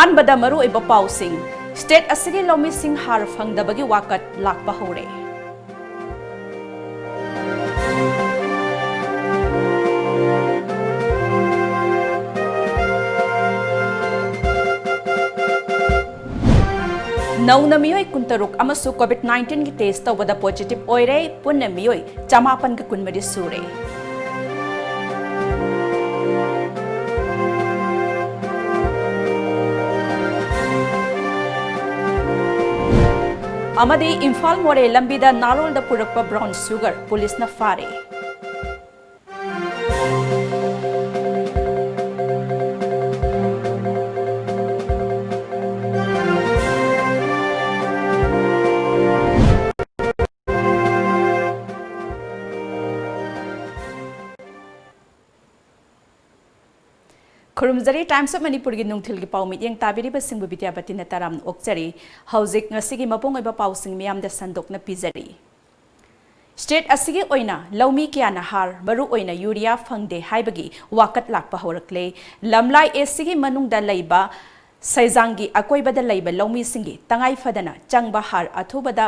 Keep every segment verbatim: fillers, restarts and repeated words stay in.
ꯑꯍꯥꯟꯕꯗ ꯃꯔꯨꯑꯣꯏꯕ ꯄꯥꯎꯁꯤꯡ꯫ ꯁ꯭ꯇꯦꯠ ꯑꯁꯤꯒꯤ ꯂꯧꯃꯤꯁꯤꯡ ꯍꯥꯔ ꯐꯪꯗꯕꯒꯤ ꯋꯥꯀꯠ ꯂꯥꯛꯄ ꯍꯧꯔꯦ꯫ ꯅꯧꯅ ꯃꯤꯑꯣꯏ ꯀꯨꯟꯇꯔꯨꯛ ꯑꯃꯁꯨ COVID nineteenꯒꯤ test ꯇꯧꯕꯗ positive ꯑꯣꯏꯔꯦ꯫ ꯄꯨꯟꯅ ꯃꯤꯑꯣꯏ ꯆꯃꯥꯄꯟꯒ ꯀꯨꯟꯃꯔꯤ ꯁꯨꯔꯦ꯫ ꯑꯃꯗꯤ ꯏꯝꯐꯥꯜ ꯃꯣꯔꯦ ꯂꯝꯕꯤꯗ ꯅꯥꯔꯣꯜꯗ ꯄꯨꯔꯛꯄ brown sugar ꯄꯨꯂꯤꯁꯅ ꯐꯥꯔꯦ꯫ ꯈꯨꯔꯨꯝꯖꯔꯤ꯫ Times of Manipurꯒꯤ ꯅꯨꯡꯊꯤꯜꯒꯤ ꯄꯥꯎ ꯃꯤꯠꯌꯦꯡ ꯇꯥꯕꯤꯔꯤꯕꯁꯤꯡꯕꯨ ꯕꯤꯗ꯭ꯌꯥꯄꯇꯤꯅ ꯇꯔꯥꯝꯅ ꯑꯣꯛꯆꯔꯤ꯫ ꯍꯧꯖꯤꯛ ꯉꯁꯤꯒꯤ ꯃꯄꯨꯡ ꯑꯣꯏꯕ ꯄꯥꯎꯁꯤꯡ ꯃꯤꯌꯥꯝꯗ ꯁꯟꯗꯣꯛꯅ ꯄꯤꯖꯔꯤ꯫ ꯁ꯭ꯇꯦꯠ ꯑꯁꯤꯒꯤ ꯑꯣꯏꯅ ꯂꯧꯃꯤ ꯀꯌꯥꯅ ꯍꯥꯔ, ꯃꯔꯨꯑꯣꯏꯅ ꯌꯨꯔꯤꯌꯥ ꯐꯪꯗꯦ ꯍꯥꯏꯕꯒꯤ ꯋꯥꯀꯠ ꯂꯥꯛꯄ ꯍꯧꯔꯛꯂꯦ꯫ ꯂꯝꯂꯥꯏ ꯑꯦꯁꯤꯒꯤ ꯃꯅꯨꯡꯗ ꯂꯩꯕ ꯁꯩꯖꯥꯡꯒꯤ ꯑꯀꯣꯏꯕꯗ ꯂꯩꯕ ꯂꯧꯃꯤꯁꯤꯡꯒꯤ ꯇꯉꯥꯏ ꯐꯗꯅ ꯆꯪꯕ ꯍꯥꯔ ꯑꯊꯨꯕꯗ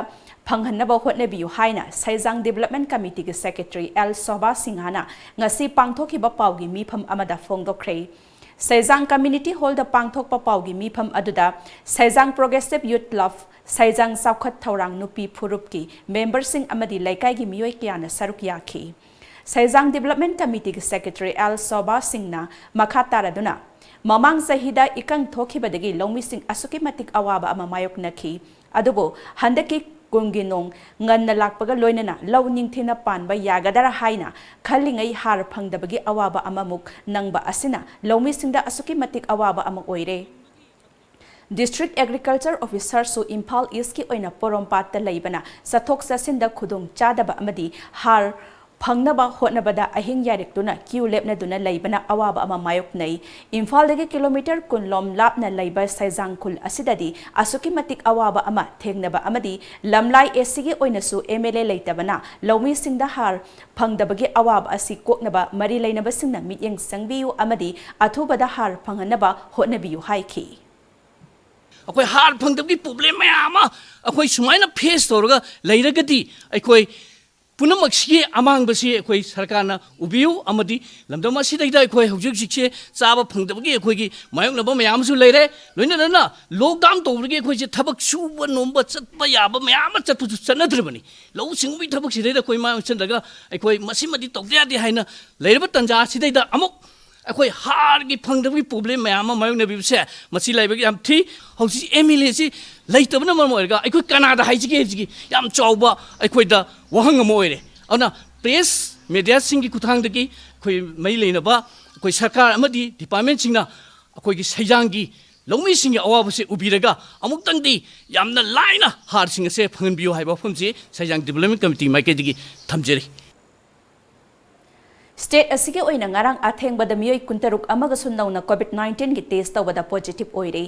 ꯐꯪꯍꯟꯅꯕ ꯍꯣꯠꯅꯕꯤꯌꯨ ꯍꯥꯏꯅ ꯁꯩꯖꯥꯡ Development Committeeꯒꯤ Secretary ꯑꯦꯜ ꯁꯣꯚꯥ ꯁꯤꯡꯍꯅ ꯉꯁꯤ ꯄꯥꯡꯊꯣꯛꯈꯤꯕ ꯄꯥꯎꯒꯤ ꯃꯤꯐꯝ ꯑꯃꯗ ꯐꯣꯡꯗꯣꯛꯈ꯭ꯔꯦ꯫ ꯁꯩꯖꯥꯡ Community Hallꯗ ꯄꯥꯡꯊꯣꯛꯄ ꯄꯥꯎꯒꯤ ꯃꯤꯐꯝ ꯑꯗꯨꯗ ꯁꯩꯖꯥꯡ Progressive Youth Club, ꯁꯩꯖꯥꯡ ꯆꯥꯎꯈꯠ ꯊꯧꯔꯥꯡ ꯅꯨꯄꯤ ꯐꯨꯔꯨꯞꯀꯤ memberꯁꯤꯡ ꯑꯃꯗꯤ ꯂꯩꯀꯥꯏꯒꯤ ꯃꯤꯑꯣꯏ ꯀꯌꯥꯅ ꯁꯔꯨꯛ ꯌꯥꯈꯤ꯫ ꯁꯩꯖꯥꯡ Development Committeeꯒꯤ Secretary ꯑꯦꯜ ꯁꯣꯚꯥ ꯁꯤꯡꯅ ꯃꯈꯥ ꯇꯥꯔꯗꯨꯅ, ꯃꯃꯥꯡ ꯆꯍꯤꯗ ꯏꯀꯪ ꯊꯣꯛꯈꯤꯕꯗꯒꯤ ꯂꯧꯃꯤꯁꯤꯡ ꯑꯁꯨꯛꯀꯤ ꯃꯇꯤꯛ ꯑꯋꯥꯕ ꯑꯃ ꯃꯥꯌꯣꯛꯅꯈꯤ꯫ ꯑꯗꯨꯕꯨ ꯍꯟꯗꯛꯀꯤ ꯀꯨꯝꯒꯤ ꯅꯣꯡ ꯉꯟꯅ ꯂꯥꯛꯄꯒ ꯂꯣꯏꯅꯅ ꯂꯧ ꯅꯤꯡꯊꯤꯅ ꯄꯥꯟꯕ ꯌꯥꯒꯗꯔꯥ ꯍꯥꯏꯅ ꯈꯜꯂꯤꯉꯩ ꯍꯥꯔ ꯐꯪꯗꯕꯒꯤ ꯑꯋꯥꯕ ꯑꯃꯃꯨꯛ ꯅꯪꯕ ꯑꯁꯤꯅ ꯂꯧꯃꯤꯁꯤꯡꯗ ꯑꯁꯨꯛꯀꯤ ꯃꯇꯤꯛ ꯑꯋꯥꯕ ꯑꯃ ꯑꯣꯏꯔꯦ꯫ District Agriculture Officerꯁꯨ ꯏꯝꯐꯥꯜ Eastꯀꯤ ꯑꯣꯏꯅ ꯄꯣꯔꯣꯝꯄꯥꯠꯇ ꯂꯩꯕꯅ ꯆꯠꯊꯣꯛ ꯆꯠꯁꯤꯟꯗ ꯈꯨꯗꯣꯡ ꯆꯥꯗꯕ ꯑꯃꯗꯤ ꯍꯥꯔ ꯐꯪꯅꯕ ꯍꯣꯠꯅꯕꯗ ꯑꯍꯤꯡ ꯌꯥꯏꯔꯛꯇꯨꯅ queue ꯂꯦꯞꯅꯗꯨꯅ ꯂꯩꯕꯅ ꯑꯋꯥꯕ ꯑꯃ ꯃꯥꯌꯣꯛꯅꯩ꯫ ꯏꯝꯐꯥꯜꯗꯒꯤ kilometre ꯀꯨꯟ ꯂꯣꯝ ꯂꯥꯞꯅ ꯂꯩꯕ ꯁꯩꯖꯥꯡ ꯈꯨꯜ ꯑꯁꯤꯗꯗꯤ ꯑꯁꯨꯛꯀꯤ ꯃꯇꯤꯛ ꯑꯋꯥꯕ ꯑꯃ ꯊꯦꯡꯅꯕ ꯑꯃꯗꯤ ꯂꯝꯂꯥꯏ ꯑꯦꯁꯤꯒꯤ ꯑꯣꯏꯅꯁꯨ MLA ꯂꯩꯇꯕꯅ ꯂꯧꯃꯤꯁꯤꯡꯗ ꯍꯥꯔ ꯐꯪꯗꯕꯒꯤ ꯑꯋꯥꯕ ꯑꯁꯤ ꯀꯣꯛꯅꯕ ꯃꯔꯤ ꯂꯩꯅꯕꯁꯤꯡꯅ ꯃꯤꯠꯌꯦꯡ ꯆꯪꯕꯤꯌꯨ ꯑꯃꯗꯤ ꯑꯊꯨꯕꯗ ꯍꯥꯔ ꯐꯪꯍꯟꯅꯕ ꯍꯣꯠꯅꯕꯤꯌꯨ ꯍꯥꯏꯈꯤ꯫ ꯑꯩꯈꯣꯏ ꯍꯥꯔ ꯐꯪꯗꯕꯒꯤ ꯄ꯭ꯔꯣꯕ꯭ꯂꯦꯝ ꯃꯌꯥꯝ ꯑꯃ ꯑꯩꯈꯣꯏ ꯁꯨꯃꯥꯏꯅ ꯐꯦꯁ ꯇꯧꯔꯒ ꯂꯩꯔꯒꯗꯤ, ꯑꯩꯈꯣꯏ ꯄꯨꯝꯅꯃꯛꯁꯤꯒꯤ ꯑꯃꯥꯡꯕꯁꯤ ꯑꯩꯈꯣꯏ ꯁꯔꯀꯥꯔꯅ ꯎꯕꯤꯌꯨ, ꯑꯃꯗꯤ ꯂꯝꯗꯝ ꯑꯁꯤꯗꯩꯗ ꯑꯩꯈꯣꯏ ꯍꯧꯖꯤꯛ ꯍꯧꯖꯤꯛꯁꯦ ꯆꯥꯕ ꯐꯪꯗꯕꯒꯤ ꯑꯩꯈꯣꯏꯒꯤ ꯃꯥꯌꯣꯛꯅꯕ ꯃꯌꯥꯝ ꯑꯃꯁꯨ ꯂꯩꯔꯦ꯫ ꯂꯣꯏꯅꯅ ꯂꯣꯛꯗꯥꯎꯟ ꯇꯧꯕꯗꯒꯤ ꯑꯩꯈꯣꯏꯁꯦ ꯊꯕꯛ ꯁꯨꯕ ꯅꯣꯝꯕ ꯆꯠꯄ ꯌꯥꯕ ꯃꯌꯥꯝ ꯑꯃ ꯆꯠꯄꯁꯨ ꯆꯠꯅꯗ꯭ꯔꯤꯕꯅꯤ꯫ ꯂꯧꯎ ꯁꯤꯡꯎꯕꯒꯤ ꯊꯕꯛꯁꯤꯗꯩꯗ ꯑꯩꯈꯣꯏ ꯃꯥꯏ ꯑꯣꯟꯁꯤꯟꯂꯒ ꯑꯩꯈꯣꯏ ꯃꯁꯤꯃꯗꯤ ꯇꯧꯗ ꯌꯥꯗꯦ ꯍꯥꯏꯅ ꯂꯩꯔꯕ ꯇꯥꯟꯖꯥ ꯑꯁꯤꯗꯩꯗ ꯑꯃꯨꯛ ꯑꯩꯈꯣꯏ ꯍꯥꯔꯒꯤ ꯐꯪꯗꯕꯒꯤ ꯄ꯭ꯔꯣꯕ꯭ꯂꯦꯝ ꯃꯌꯥꯝ ꯑꯃ ꯃꯥꯌꯣꯛꯅꯕꯤꯕꯁꯦ, ꯃꯁꯤ ꯂꯥꯏꯕꯛ ꯌꯥꯝ ꯊꯤ꯫ ꯍꯧꯖꯤꯛ ꯑꯦꯝ ꯑꯦꯜ ꯑꯦꯁꯤ ꯂꯩꯇꯕꯅ ꯃꯔꯝ ꯑꯣꯏꯔꯒ ꯑꯩꯈꯣꯏ ꯀꯅꯥꯗ ꯍꯥꯏꯁꯤꯒꯦ ꯍꯥꯏꯁꯤꯒꯤ ꯌꯥꯝ ꯆꯥꯎꯕ ꯑꯩꯈꯣꯏꯗ ꯋꯥꯍꯪ ꯑꯃ ꯑꯣꯏꯔꯦ꯫ ꯑꯗꯨꯅ ꯄ꯭ꯔꯦꯁ ꯃꯦꯗꯤꯌꯥꯁꯤꯡꯒꯤ ꯈꯨꯠꯊꯥꯡꯗꯒꯤ ꯑꯩꯈꯣꯏ ꯃꯔꯤ ꯂꯩꯅꯕ ꯑꯩꯈꯣꯏ ꯁꯔꯀꯥꯔ ꯑꯃꯗꯤ ꯗꯤꯄꯥꯔꯠꯃꯦꯟꯁꯤꯡꯅ ꯑꯩꯈꯣꯏꯒꯤ ꯁꯩꯖꯥꯡꯒꯤ ꯂꯧꯃꯤꯁꯤꯡꯒꯤ ꯑꯋꯥꯕꯁꯦ ꯎꯕꯤꯔꯒ ꯑꯃꯨꯛꯇꯪꯗꯤ ꯌꯥꯝꯅ ꯂꯥꯏꯅ ꯍꯥꯔꯁꯤꯡ ꯑꯁꯦ ꯐꯪꯍꯟꯕꯤꯌꯨ ꯍꯥꯏꯕ ꯋꯥꯐꯝꯁꯤ ꯁꯩꯖꯥꯡ ꯗꯤꯕꯦꯂꯞꯃꯦꯟ ꯀꯃꯤꯇꯤ ꯃꯥꯏꯀꯩꯗꯒꯤ ꯊꯝꯖꯔꯤ꯫ ꯁ꯭ꯇꯦꯠ ꯑꯁꯤꯒꯤ ꯑꯣꯏꯅ ꯉꯔꯥꯡ ꯑꯊꯦꯡꯕꯗ ꯃꯤꯑꯣꯏ ꯀꯨꯟꯇꯔꯨꯛ ꯑꯃꯒꯁꯨ ꯅꯧꯅ ꯀꯣꯚꯤꯗ ꯅꯥꯏꯟꯇꯤꯟꯒꯤ ꯇꯦꯁ ꯇꯧꯕꯗ ꯄꯣꯖꯤꯇꯤꯚ ꯑꯣꯏꯔꯦ꯫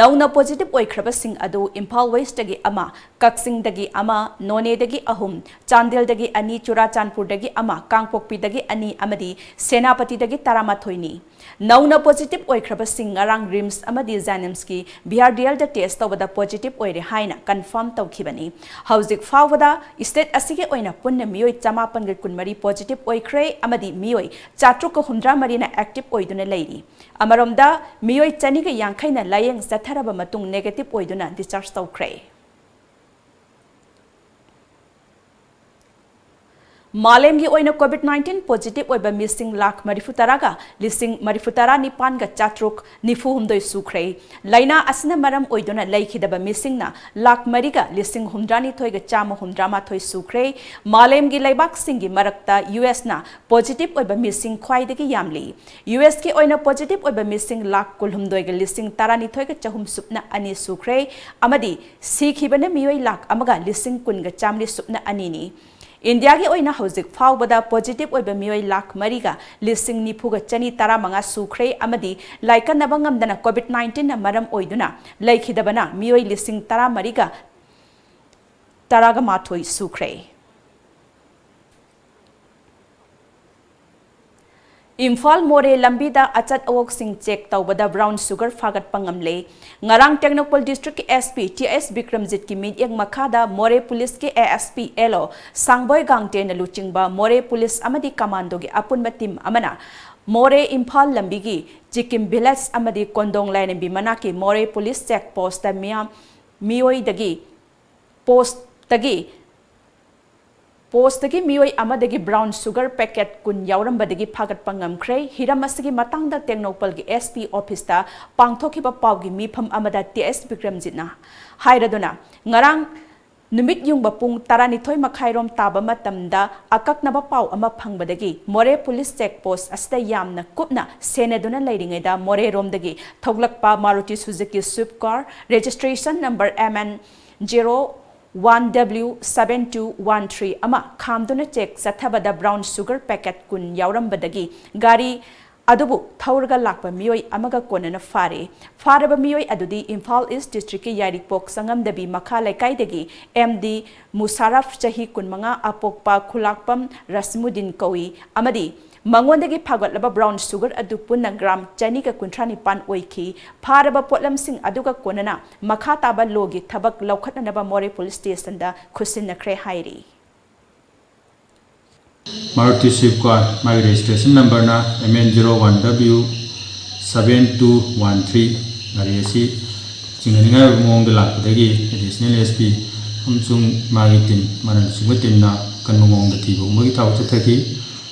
ꯅꯧꯅ ꯄꯣꯖꯤꯇꯤꯚ ꯑꯣꯏꯈ꯭ꯔꯕꯁꯤꯡ ꯑꯗꯨ ꯏꯝꯐꯥꯜ ꯋꯦꯁ꯭ꯇꯒꯤ ꯑꯃ, ꯀꯛꯆꯤꯡꯗꯒꯤ ꯑꯃ, ꯅꯣꯅꯦꯗꯒꯤ ꯑꯍꯨꯝ, ꯆꯥꯟꯗꯦꯜꯗꯒꯤ ꯑꯅꯤ, ꯆꯨꯔꯥꯆꯥꯟꯄꯨꯔꯗꯒꯤ ꯑꯃ, ꯀꯥꯡꯄꯣꯛꯄꯤꯗꯒꯤ ꯑꯅꯤ ꯑꯃꯗꯤ ꯁꯦꯅꯥꯄꯇꯤꯗꯒꯤ ꯇꯔꯥꯃꯥꯊꯣꯏꯅꯤ꯫ ꯅꯧꯅ ꯄꯣꯖꯤꯇꯤꯚ ꯑꯣꯏꯈ꯭ꯔꯕꯁꯤꯡ ꯉꯔꯥꯡ ꯔꯤꯝꯁ ꯑꯃꯗꯤ ꯖꯦꯅꯤꯝꯁꯀꯤ ꯚꯤ ꯑꯥꯔ ꯗꯤ ꯑꯦꯜꯗ ꯇꯦꯁ ꯇꯧꯕꯗ ꯄꯣꯖꯤꯇꯤꯚ ꯑꯣꯏꯔꯦ ꯍꯥꯏꯅ ꯀꯟꯐꯥꯔꯝ ꯇꯧꯈꯤꯕꯅꯤ꯫ ꯍꯧꯖꯤꯛ ꯐꯥꯎꯕꯗ ꯁ꯭ꯇꯦꯠ ꯑꯁꯤꯒꯤ ꯑꯣꯏꯅ ꯄꯨꯟꯅ ꯃꯤꯑꯣꯏ ꯆꯃꯥꯄꯟꯒ ꯀꯨꯟꯃꯔꯤ ꯄꯣꯖꯤꯇꯤꯚ ꯑꯣꯏꯈ꯭ꯔꯦ ꯑꯃꯗꯤ ꯃꯤꯑꯣꯏ ꯆꯥꯇ꯭ꯔꯨꯛꯀ ꯍꯨꯝꯗ꯭ꯔꯥ ꯃꯔꯤꯅ ꯑꯦꯛꯇꯤꯚ ꯑꯣꯏꯗꯨꯅ ꯂꯩꯔꯤ꯫ ꯑꯃꯔꯣꯝꯗ, ꯃꯤꯑꯣꯏ ꯆꯅꯤꯒ ꯌꯥꯡꯈꯩꯅ ꯂꯥꯌꯦꯡ ꯆꯠꯊꯔꯕ ꯃꯇꯨꯡ ꯅꯦꯒꯦꯇꯤꯚ ꯑꯣꯏꯗꯨꯅ ꯗꯤꯁꯆꯥꯔꯖ ꯇꯧꯈ꯭ꯔꯦ꯫ ꯃꯥꯂꯦꯝꯒꯤ ꯑꯣꯏꯅ ꯀꯣꯚꯤꯗ ꯅꯥꯏꯟꯇꯤꯟ ꯄꯣꯖꯤꯇꯤꯚ ꯑꯣꯏꯕ ꯃꯤꯁꯤꯡ ꯂꯥꯈ ꯃꯔꯤꯐꯨ ꯇꯔꯥꯒ ꯂꯤꯁꯤꯡ ꯃꯔꯤꯐꯨ ꯇꯔꯥ ꯅꯤꯄꯥꯟꯒ ꯆꯥꯇ꯭ꯔꯨꯛ ꯅꯤꯐꯨ ꯍꯨꯝꯗꯣꯏ ꯁꯨꯈ꯭ꯔꯦ꯫ ꯂꯥꯏꯅꯥ ꯑꯁꯤꯅ ꯃꯔꯝ ꯑꯣꯏꯗꯨꯅ ꯂꯩꯈꯤꯗꯕ ꯃꯤꯁꯤꯡꯅ ꯂꯥꯈ ꯃꯔꯤꯒ ꯂꯤꯁꯤꯡ ꯍꯨꯝꯗ꯭ꯔꯥ ꯅꯤꯊꯣꯏꯒ ꯆꯥꯝꯃ ꯍꯨꯝꯗ꯭ꯔꯥ ꯃꯥꯊꯣꯏ ꯁꯨꯈ꯭ꯔꯦ꯫ ꯃꯥꯂꯦꯝꯒꯤ ꯂꯩꯕꯥꯛꯁꯤꯡꯒꯤ ꯃꯔꯛꯇ ꯌꯨ ꯑꯦꯁꯅ ꯄꯣꯖꯤꯇꯤꯚ ꯑꯣꯏꯕ ꯃꯤꯁꯤꯡ ꯈ꯭ꯋꯥꯏꯗꯒꯤ ꯌꯥꯝꯂꯤ꯫ ꯌꯨ ꯑꯦꯁꯀꯤ ꯑꯣꯏꯅ ꯄꯣꯖꯤꯇꯤꯚ ꯑꯣꯏꯕ ꯃꯤꯁꯤꯡ ꯂꯥꯈ ꯀꯨꯜꯍꯨꯝꯗꯣꯏꯒ ꯂꯤꯁꯤꯡ ꯇꯔꯥꯅꯤꯊꯣꯏꯒ ꯆꯍꯨꯝ ꯁꯨꯞꯅ ꯑꯅꯤ ꯁꯨꯈ꯭ꯔꯦ ꯑꯃꯗꯤ ꯁꯤꯈꯤꯕꯅ ꯃꯤꯑꯣꯏ ꯂꯥꯈ ꯑꯃꯒ ꯂꯤꯁꯤꯡ ꯀꯨꯟꯒ ꯆꯥꯃꯔꯤ ꯁꯨꯞꯅ ꯑꯅꯤꯅꯤ꯫ ꯏꯟꯗꯤꯌꯥꯒꯤ ꯑꯣꯏꯅ ꯍꯧꯖꯤꯛ ꯐꯥꯎꯕꯗ ꯄꯣꯖꯤꯇꯤꯚ ꯑꯣꯏꯕ ꯃꯤꯑꯣꯏ ꯂꯥꯈ ꯃꯔꯤꯒ ꯂꯤꯁꯤꯡ ꯅꯤꯐꯨꯒ ꯆꯅꯤ ꯇꯔꯥꯃꯉꯥ ꯁꯨꯈ꯭ꯔꯦ ꯑꯃꯗꯤ ꯂꯥꯏꯀꯠꯅꯕ ꯉꯝꯗꯅ ꯀꯣꯚꯤꯗ ꯅꯥꯏꯟꯇꯤꯟꯅ ꯃꯔꯝ ꯑꯣꯏꯗꯨꯅ ꯂꯩꯈꯤꯗꯕꯅ ꯃꯤꯑꯣꯏ ꯂꯤꯁꯤꯡ ꯇꯔꯥꯃꯔꯤꯒ ꯇꯔꯥꯒ ꯃꯥꯊꯣꯏ ꯁꯨꯈ꯭ꯔꯦ꯫ ꯏꯝꯐꯥꯜ ꯃꯣꯔꯦ ꯂꯝꯕꯤꯗ ꯑꯆꯠ ꯑꯋꯣꯛꯁꯤꯡ ꯆꯦꯛ ꯇꯧꯕꯗ ꯕ꯭ꯔꯥꯎꯟ ꯁꯨꯒꯔ ꯐꯥꯒꯠꯄ ꯉꯝꯂꯦ꯫ ꯉꯔꯥꯡ ꯇꯦꯡꯅꯧꯄꯜ ꯗꯤꯁꯇ꯭ꯔꯤꯛꯀꯤ ꯑꯦꯁ ꯄꯤ ꯇꯤ ꯑꯦꯁ ꯕꯤꯀ꯭ꯔꯝꯖꯤꯠꯀꯤ ꯃꯤꯠꯌꯦꯡ ꯃꯈꯥꯗ ꯃꯣꯔꯦ ꯄꯨꯂꯤꯁꯀꯤ ꯑꯦ ꯑꯦꯁ ꯄꯤ ꯑꯦꯜ ꯑꯣ ꯁꯥꯡꯕꯣꯏ ꯒꯥꯡꯇꯦꯅ ꯂꯨꯆꯤꯡꯕ ꯃꯣꯔꯦ ꯄꯨꯂꯤꯁ ꯑꯃꯗꯤ ꯀꯃꯥꯟꯗꯣꯒꯤ ꯑꯄꯨꯟꯕ ꯇꯤꯝ ꯑꯃꯅ ꯃꯣꯔꯦ ꯏꯝꯐꯥꯜ ꯂꯝꯕꯤꯒꯤ ꯆꯤꯀꯤꯝ ꯚꯤꯂꯦꯖ ꯑꯃꯗꯤ ꯀꯣꯟꯗꯣꯡ ꯂꯥꯏꯔꯦꯝꯕꯤ ꯃꯅꯥꯛꯀꯤ ꯃꯣꯔꯦ ꯄꯨꯂꯤꯁ ꯆꯦꯛ ꯄꯣꯁꯇ ꯃꯤꯌꯥꯝ, ꯃꯤꯑꯣꯏꯗꯒꯤ, ꯄꯣꯁꯇꯒꯤ ꯄꯣꯁꯇꯒꯤ ꯃꯤꯑꯣꯏ ꯑꯃꯗꯒꯤ ꯕ꯭ꯔꯥꯎꯟ ꯁꯨꯒꯔ ꯄꯦꯀꯦꯠ ꯀꯨꯟ ꯌꯥꯎꯔꯝꯕꯗꯒꯤ ꯐꯥꯒꯠꯄ ꯉꯝꯈ꯭ꯔꯦ꯫ ꯍꯤꯔꯝ ꯑꯁꯤꯒꯤ ꯃꯇꯥꯡꯗ ꯇꯦꯡꯅꯧꯄꯜꯒꯤ ꯑꯦꯁ ꯄꯤ ꯑꯣꯐꯤꯁꯇ ꯄꯥꯡꯊꯣꯛꯈꯤꯕ ꯄꯥꯎꯒꯤ ꯃꯤꯐꯝ ꯑꯃꯗ ꯇꯤ ꯑꯦꯁ ꯕꯤꯀ꯭ꯔꯝꯖꯤꯠꯅ ꯍꯥꯏꯔꯗꯨꯅ, ꯉꯔꯥꯡ ꯅꯨꯃꯤꯠ ꯌꯨꯡꯕ ꯄꯨꯡ ꯇꯔꯥꯅꯤꯊꯣꯏ ꯃꯈꯥꯏꯔꯣꯝ ꯇꯥꯕ ꯃꯇꯝꯗ ꯑꯀꯛꯅꯕ ꯄꯥꯎ ꯑꯃ ꯐꯪꯕꯗꯒꯤ ꯃꯣꯔꯦ ꯄꯨꯂꯤꯁ ꯆꯦꯛ ꯄꯣꯁ ꯑꯁꯤꯗ ꯌꯥꯝꯅ ꯀꯨꯞꯅ ꯁꯦꯟꯅꯗꯨꯅ ꯂꯩꯔꯤꯉꯩꯗ ꯃꯣꯔꯦꯔꯣꯝꯗꯒꯤ ꯊꯣꯛꯂꯛꯄ Maruti Suzuki Swift car registration number M N zero one W seven two one three ꯑꯃ ꯈꯥꯝꯗꯨꯅ ꯆꯦꯛ ꯆꯠꯊꯕꯗ ꯕ꯭ꯔꯥꯎꯟ ꯁꯨꯒꯔ ꯄꯦꯀꯦꯠ ꯀꯨꯟ ꯌꯥꯎꯔꯝꯕꯗꯒꯤ ꯒꯥꯔꯤ ꯑꯗꯨꯕꯨ ꯊꯧꯔꯒ ꯂꯥꯛꯄ ꯃꯤꯑꯣꯏ ꯑꯃꯒ ꯀꯣꯟꯅꯅ ꯐꯥꯔꯦ꯫ ꯐꯥꯔꯕ ꯃꯤꯑꯣꯏ ꯑꯗꯨꯗꯤ ꯏꯝꯐꯥꯜ ꯏꯁ ꯗꯤꯁꯇ꯭ꯔꯤꯛꯀꯤ ꯌꯥꯏꯔꯤꯄꯣꯛ ꯆꯪꯉꯝꯗꯕꯤ ꯃꯈꯥ ꯂꯩꯀꯥꯏꯗꯒꯤ ꯑꯦꯝ ꯗꯤ ꯃꯨꯁꯥꯔꯐ, ꯆꯍꯤ ꯀꯨꯟꯃꯉꯥ, ꯑꯄꯣꯛꯄ ꯈꯨꯂꯥꯛꯄꯝ ꯔꯁꯃꯨꯗꯤꯟ ꯀꯧꯏ ꯑꯃꯗꯤ ꯃꯉꯣꯟꯗꯒꯤ ꯐꯥꯒꯠꯂꯕ ꯕ꯭ꯔꯥꯎꯟ ꯁꯨꯒꯔ ꯑꯗꯨ ꯄꯨꯟꯅ ꯒ꯭ꯔꯥꯝ ꯆꯅꯤꯒ ꯀꯨꯟꯊ꯭ꯔꯥ ꯅꯤꯄꯥꯟ ꯑꯣꯏꯈꯤ꯫ ꯐꯥꯔꯕ ꯄꯣꯠꯂꯝꯁꯤꯡ ꯑꯗꯨꯒ ꯀꯣꯟꯅꯅ ꯃꯈꯥ ꯇꯥꯕ ꯂꯣꯒꯤ ꯊꯕꯛ ꯂꯧꯈꯠꯅꯅꯕ ꯃꯣꯔꯦ ꯄꯨꯂꯤꯁ ꯁ꯭ꯇꯦꯁꯟꯗ ꯈꯨꯠꯁꯤꯟꯅꯈ꯭ꯔꯦ ꯍꯥꯏꯔꯤ꯫ ꯃꯥꯔꯨꯇꯤ ꯁ꯭ꯋꯤꯐ ꯀꯥꯔ, ꯃꯥꯒꯤ ꯔꯦꯖꯤꯁꯇ꯭ꯔꯦꯁꯟ ꯅꯝꯕꯔꯅ M N zero one W seven two one three꯫ ꯒꯥꯔꯤ ꯑꯁꯤ ꯆꯤꯡꯅꯅꯤꯡꯉꯥꯏ ꯑꯣꯏꯕ ꯃꯑꯣꯡꯗ ꯂꯥꯛꯄꯗꯒꯤ ꯑꯦꯗꯤꯁꯅꯦꯜ ꯑꯦꯁ ꯄꯤ ꯑꯃꯁꯨꯡ ꯃꯥꯒꯤ ꯇꯤꯝ, ꯃꯥꯅ ꯂꯨꯆꯤꯡꯕ ꯇꯤꯝꯅ ꯑꯀꯟꯕ ꯃꯑꯣꯡꯗ ꯊꯤꯕ ꯍꯨꯝꯕꯒꯤ ꯊꯕꯛ ꯆꯠꯊꯈꯤ꯫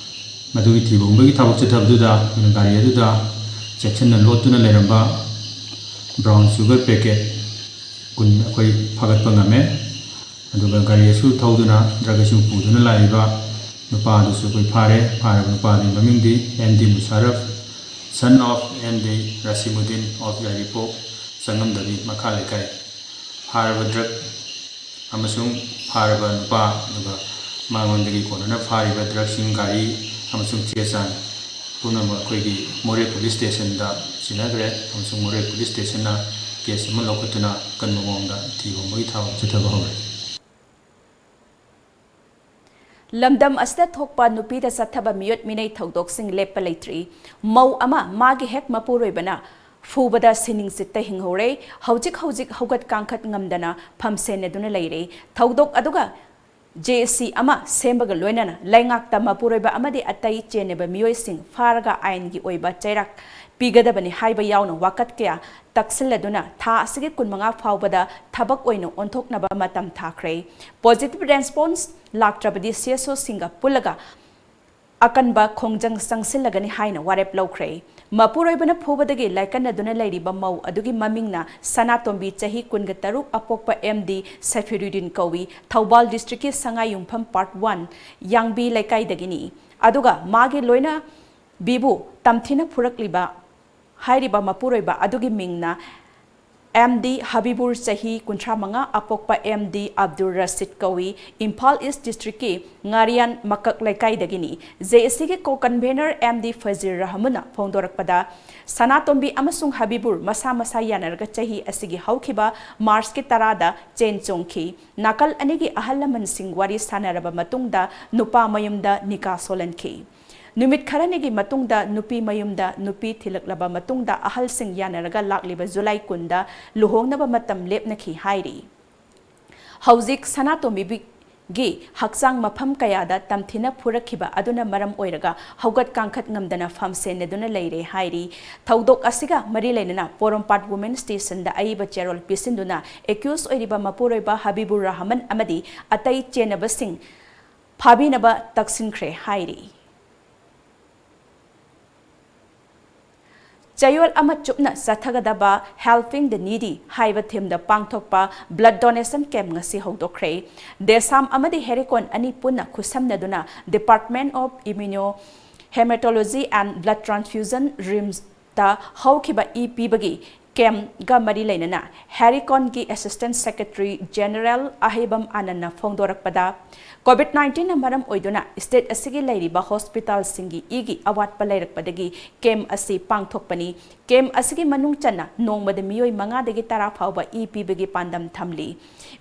ꯃꯗꯨꯒꯤ ꯊꯤꯕ ꯍꯨꯝꯕꯒꯤ ꯊꯕꯛ ꯆꯠꯊꯕꯗꯨꯗ ꯑꯩꯈꯣꯏꯅ ꯒꯥꯔꯤ ꯑꯗꯨꯗ ꯆꯦꯛꯁꯤꯟꯅ ꯂꯣꯠꯇꯨꯅ ꯂꯩꯔꯝꯕ ꯕ꯭ꯔꯥꯎꯟ ꯁꯨꯒꯔ ꯄꯦꯀꯦꯠ ꯀꯨꯟ ꯑꯩꯈꯣꯏ ꯐꯥꯒꯠꯄ ꯉꯝꯃꯦ꯫ ꯑꯗꯨꯒ ꯒꯥꯔꯤ ꯑꯁꯤ ꯊꯧꯗꯨꯅ ꯗ꯭ꯔꯒ ꯑꯁꯤ ꯄꯨꯗꯨꯅ ꯂꯥꯛꯏꯕ ꯅꯨꯄꯥ ꯑꯗꯨꯁꯨ ꯑꯩꯈꯣꯏ ꯐꯥꯔꯦ꯫ ꯐꯥꯔꯕ ꯅꯨꯄꯥ ꯑꯗꯨꯒꯤ ꯃꯃꯤꯡꯗꯤ M D Musharraf, son of M D Rasimuddin of Yairipok ꯆꯪꯉꯝꯗꯕꯤ ꯃꯈꯥ ꯂꯩꯀꯥꯏ꯫ ꯐꯥꯔꯕ ꯗ꯭ꯔꯒ ꯑꯃꯁꯨꯡ ꯐꯥꯔꯕ ꯅꯨꯄꯥ, ꯑꯗꯨꯒ ꯃꯉꯣꯟꯗꯒꯤ ꯀꯣꯟꯅꯅ ꯐꯥꯔꯤꯕ ꯗ꯭ꯔꯒꯁꯤꯡ, ꯒꯥꯔꯤ ꯑꯃꯁꯨꯡ ꯆꯦ ꯆꯥꯡ ꯄꯨꯝꯅꯃꯛ ꯑꯩꯈꯣꯏꯒꯤ ꯃꯣꯔꯦ ꯄꯨꯂꯤꯁ ꯁ꯭ꯇꯦꯁꯟꯗ ꯁꯤꯟꯅꯈ꯭ꯔꯦ, ꯑꯃꯁꯨꯡ ꯃꯣꯔꯦ ꯄꯨꯂꯤꯁ ꯁ꯭ꯇꯦꯁꯟꯅ ꯀꯦꯁ ꯑꯃ ꯂꯧꯈꯠꯇꯨꯅ ꯑꯀꯟꯕ ꯃꯑꯣꯡꯗ ꯊꯤꯕ ꯍꯨꯝꯕꯒꯤ ꯊꯕꯛ ꯆꯠꯊꯕ ꯍꯧꯔꯦ꯫ ꯂꯝꯗꯝ ꯑꯁꯤꯗ ꯊꯣꯛꯄ ꯅꯨꯄꯤꯗ ꯆꯠꯊꯕ ꯃꯤꯑꯣꯠ ꯃꯤꯅꯩ ꯊꯧꯗꯣꯛꯁꯤꯡ ꯂꯦꯞꯄ ꯂꯩꯇ꯭ꯔꯤ꯫ ꯃꯧ ꯑꯃ ꯃꯥꯒꯤ ꯍꯦꯛ ꯃꯄꯨꯔꯣꯏꯕꯅ ꯐꯨꯕꯗ ꯁꯤꯅꯤꯡꯆꯤꯠꯇ ꯍꯤꯡꯍꯧꯔꯦ꯫ ꯍꯧꯖꯤꯛ ꯍꯧꯖꯤꯛ ꯍꯧꯒꯠ ꯀꯥꯡꯈꯠ ꯉꯝꯗꯅ ꯐꯝꯁꯦꯟꯅꯗꯨꯅ ꯂꯩꯔꯦ꯫ ꯊꯧꯗꯣꯛ ꯑꯗꯨꯒ ꯖꯦ ꯑꯦꯁ ꯁꯤ ꯑꯃ ꯁꯦꯝꯕꯒ ꯂꯣꯏꯅꯅ ꯂꯩꯉꯥꯛꯇ ꯃꯄꯨꯔꯣꯏꯕ ꯑꯃꯗꯤ ꯑꯇꯩ ꯆꯦꯟꯅꯕ ꯃꯤꯑꯣꯏꯁꯤꯡ ꯐꯥꯔꯒ ꯑꯥꯏꯟꯒꯤ ꯑꯣꯏꯕ ꯆꯩꯔꯥꯛ ꯄꯤꯒꯗꯕꯅꯤ ꯍꯥꯏꯕ ꯌꯥꯎꯅ ꯋꯥꯀꯠ ꯀꯌꯥ ꯇꯛꯁꯤꯜꯂꯗꯨꯅ ꯊꯥ ꯑꯁꯤꯒꯤ ꯀꯨꯟꯃꯉꯥ ꯐꯥꯎꯕꯗ ꯊꯕꯛ ꯑꯣꯏꯅ ꯑꯣꯟꯊꯣꯛꯅꯕ ꯃꯇꯝ ꯊꯥꯈ꯭ꯔꯦ꯫ ꯄꯣꯖꯤꯇꯤꯚ ꯔꯦꯁꯄꯣꯟꯁ ꯂꯥꯛꯇ꯭ꯔꯕꯗꯤ ꯁꯤ ꯑꯦꯁ ꯑꯣꯁꯤꯡꯒ ꯄꯨꯜꯂꯒ ꯑꯀꯟꯕ ꯈꯣꯡꯖꯪ ꯆꯪꯁꯤꯜꯂꯒꯅꯤ ꯍꯥꯏꯅ ꯋꯥꯔꯦꯞ ꯂꯧꯈ꯭ꯔꯦ꯫ ꯃꯄꯨꯔꯣꯏꯕꯅ ꯐꯨꯕꯗꯒꯤ ꯂꯥꯏꯀꯠꯅꯗꯨꯅ ꯂꯩꯔꯤꯕ ꯃꯧ ꯑꯗꯨꯒꯤ ꯃꯃꯤꯡꯅ ꯁꯅꯥꯇꯣꯝꯕꯤ, ꯆꯍꯤ ꯀꯨꯟꯒ ꯇꯔꯨꯛ, ꯑꯄꯣꯛꯄ ꯑꯦꯝ ꯗꯤ ꯁꯐꯤꯔꯨꯗꯤꯟ ꯀꯧꯏ, ꯊꯧꯕꯥꯜ ꯗꯤꯁꯇ꯭ꯔꯤꯛꯀꯤ ꯁꯉꯥꯏꯌꯨꯝꯐꯝ ꯄꯥꯔꯠ ꯋꯥꯟ ꯌꯥꯡꯕꯤ ꯂꯩꯀꯥꯏꯗꯒꯤꯅꯤ꯫ ꯑꯗꯨꯒ ꯃꯥꯒꯤ ꯂꯣꯏꯅꯕꯤꯕꯨ ꯇꯝꯊꯤꯅ ꯐꯨꯔꯛꯂꯤꯕ ꯍꯥꯏꯔꯤꯕ ꯃꯄꯨꯔꯣꯏꯕ ꯑꯗꯨꯒꯤ ꯃꯤꯡꯅ ꯑꯦꯝ ꯗꯤ ꯍꯕꯤꯕꯨꯔ, ꯆꯍꯤ ꯀꯨꯟꯊ꯭ꯔꯥ ꯃꯉꯥ, ꯑꯄꯣꯛꯄ ꯑꯦꯝ ꯗꯤ ꯑꯕꯗꯨꯜ ꯔꯁꯤꯗ ꯀꯧꯏ, ꯏꯝꯐꯥꯜ ꯏꯁ ꯗꯤꯁꯇ꯭ꯔꯤꯛꯀꯤ ꯉꯥꯔꯤꯌꯥꯟ ꯃꯀꯛ ꯂꯩꯀꯥꯏꯗꯒꯤꯅꯤ꯫ ꯖꯦ ꯑꯦꯁ ꯁꯤꯒꯤ ꯀꯣ ꯀꯟꯚꯦꯅꯔ ꯑꯦꯝ ꯗꯤ ꯐꯖꯤꯔ ꯔꯍꯃꯟꯅ ꯐꯣꯡꯗꯣꯔꯛꯄꯗ, ꯁꯅꯥꯇꯣꯝꯕꯤ ꯑꯃꯁꯨꯡ ꯍꯕꯤꯕꯨꯔ ꯃꯁꯥ ꯃꯁꯥ ꯌꯥꯅꯔꯒ ꯆꯍꯤ ꯑꯁꯤꯒꯤ ꯍꯧꯈꯤꯕ ꯃꯥꯔꯆꯀꯤ ꯇꯔꯥꯗ ꯆꯦꯟ ꯆꯣꯡꯈꯤ꯫ ꯅꯥꯀꯜ ꯑꯅꯤꯒꯤ ꯑꯍꯜ ꯂꯃꯟꯁꯤꯡ ꯋꯥꯔꯤ ꯁꯥꯅꯔꯕ ꯃꯇꯨꯡꯗ ꯅꯨꯄꯥ ꯃꯌꯨꯝꯗ ꯅꯤꯀꯥ ꯁꯣꯜꯍꯟꯈꯤ꯫ ꯅꯨꯃꯤꯠ ꯈꯔꯅꯤꯒꯤ ꯃꯇꯨꯡꯗ ꯅꯨꯄꯤ ꯃꯌꯨꯝꯗ ꯅꯨꯄꯤ ꯊꯤꯜꯂꯛꯂꯕ ꯃꯇꯨꯡꯗ ꯑꯍꯜꯁꯤꯡ ꯌꯥꯅꯔꯒ ꯂꯥꯛꯂꯤꯕ ꯖꯨꯂꯥꯏ ꯀꯨꯟꯗ ꯂꯨꯍꯣꯡꯅꯕ ꯃꯇꯝ ꯂꯦꯞꯅꯈꯤ ꯍꯥꯏꯔꯤ꯫ ꯍꯧꯖꯤꯛ ꯁꯅꯥꯇꯣꯝꯕꯤꯒꯤ ꯍꯛꯆꯥꯡ ꯃꯐꯝ ꯀꯌꯥꯗ ꯇꯝꯊꯤꯅ ꯐꯨꯔꯛꯈꯤꯕ ꯑꯗꯨꯅ ꯃꯔꯝ ꯑꯣꯏꯔꯒ ꯍꯧꯒꯠ ꯀꯥꯡꯈꯠ ꯉꯝꯗꯅ ꯐꯝꯁꯦꯟꯅꯗꯨꯅ ꯂꯩꯔꯦ ꯍꯥꯏꯔꯤ꯫ ꯊꯧꯗꯣꯛ ꯑꯁꯤꯒ ꯃꯔꯤ ꯂꯩꯅꯅ ꯄꯣꯔꯣꯝꯄꯥꯠ ꯋꯨꯃꯦꯟ ꯁ꯭ꯇꯦꯁꯟꯗ ꯑꯏꯕ ꯆꯦꯔꯣꯜ ꯄꯤꯁꯤꯟꯗꯨꯅ ꯑꯦꯀ꯭ꯌꯨꯁ ꯑꯣꯏꯔꯤꯕ ꯃꯄꯨꯔꯣꯏꯕ ꯍꯕꯤꯕꯨꯔ ꯔꯍꯃꯟ ꯑꯃꯗꯤ ꯑꯇꯩ ꯆꯦꯟꯅꯕꯁꯤꯡ ꯐꯥꯕꯤꯅꯕ ꯇꯛꯁꯤꯟꯈ꯭ꯔꯦ ꯍꯥꯏꯔꯤ꯫ ꯆꯌꯣꯜ ꯑꯃ ꯆꯨꯞꯅ ꯆꯠꯊꯒꯗꯕ Helping the Needy ꯍꯥꯏꯕ ꯊꯤꯝꯗ ꯄꯥꯡꯊꯣꯛꯄ ꯕ꯭ꯂꯗ ꯗꯣꯅꯦꯁꯟ ꯀꯦꯝꯞ ꯉꯁꯤ ꯍꯧꯗꯣꯛꯈ꯭ꯔꯦ꯫ ꯗꯦꯁꯥꯝ ꯑꯃꯗꯤ ꯍꯦꯔꯤꯀꯣꯟ ꯑꯅꯤ ꯄꯨꯟꯅ ꯈꯨꯠꯁꯝꯅꯗꯨꯅ Department of Immuno Hematology and Blood Transfusion, ꯔꯤꯝꯁꯇ ꯍꯧꯈꯤꯕ ꯏ ꯄꯤꯕꯒꯤ ꯀꯦꯝꯒ ꯃꯔꯤ ꯂꯩꯅꯅ ꯍꯦꯔꯤꯀꯣꯟꯒꯤ Assistant Secretary General ꯑꯍꯩꯕꯝ ꯑꯥꯅꯟꯅ ꯐꯣꯡꯗꯣꯔꯛꯄꯗ, COVID nineteen ꯅ ꯃꯔꯝ ꯑꯣꯏꯗꯨꯅ state ꯑꯁꯤꯒꯤ ꯂꯩꯔꯤꯕ hospital ꯁꯤꯡꯒꯤ ꯏꯒꯤ ꯑꯋꯥꯠꯄ ꯂꯩꯔꯛꯄꯗꯒꯤ ꯀꯦꯝ ꯑꯁꯤ ꯄꯥꯡꯊꯣꯛꯄꯅꯤ꯫ ꯀꯦꯝ ꯑꯁꯤꯒꯤ ꯃꯅꯨꯡ ꯆꯟꯅ ꯅꯣꯡꯃꯗ ꯃꯤꯑꯣꯏ ꯃꯉꯥꯗꯒꯤ ꯇꯔꯥ ꯐꯥꯎꯕ ꯏ ꯄꯤꯕꯒꯤ ꯄꯥꯟꯗꯝ ꯊꯝꯂꯤ꯫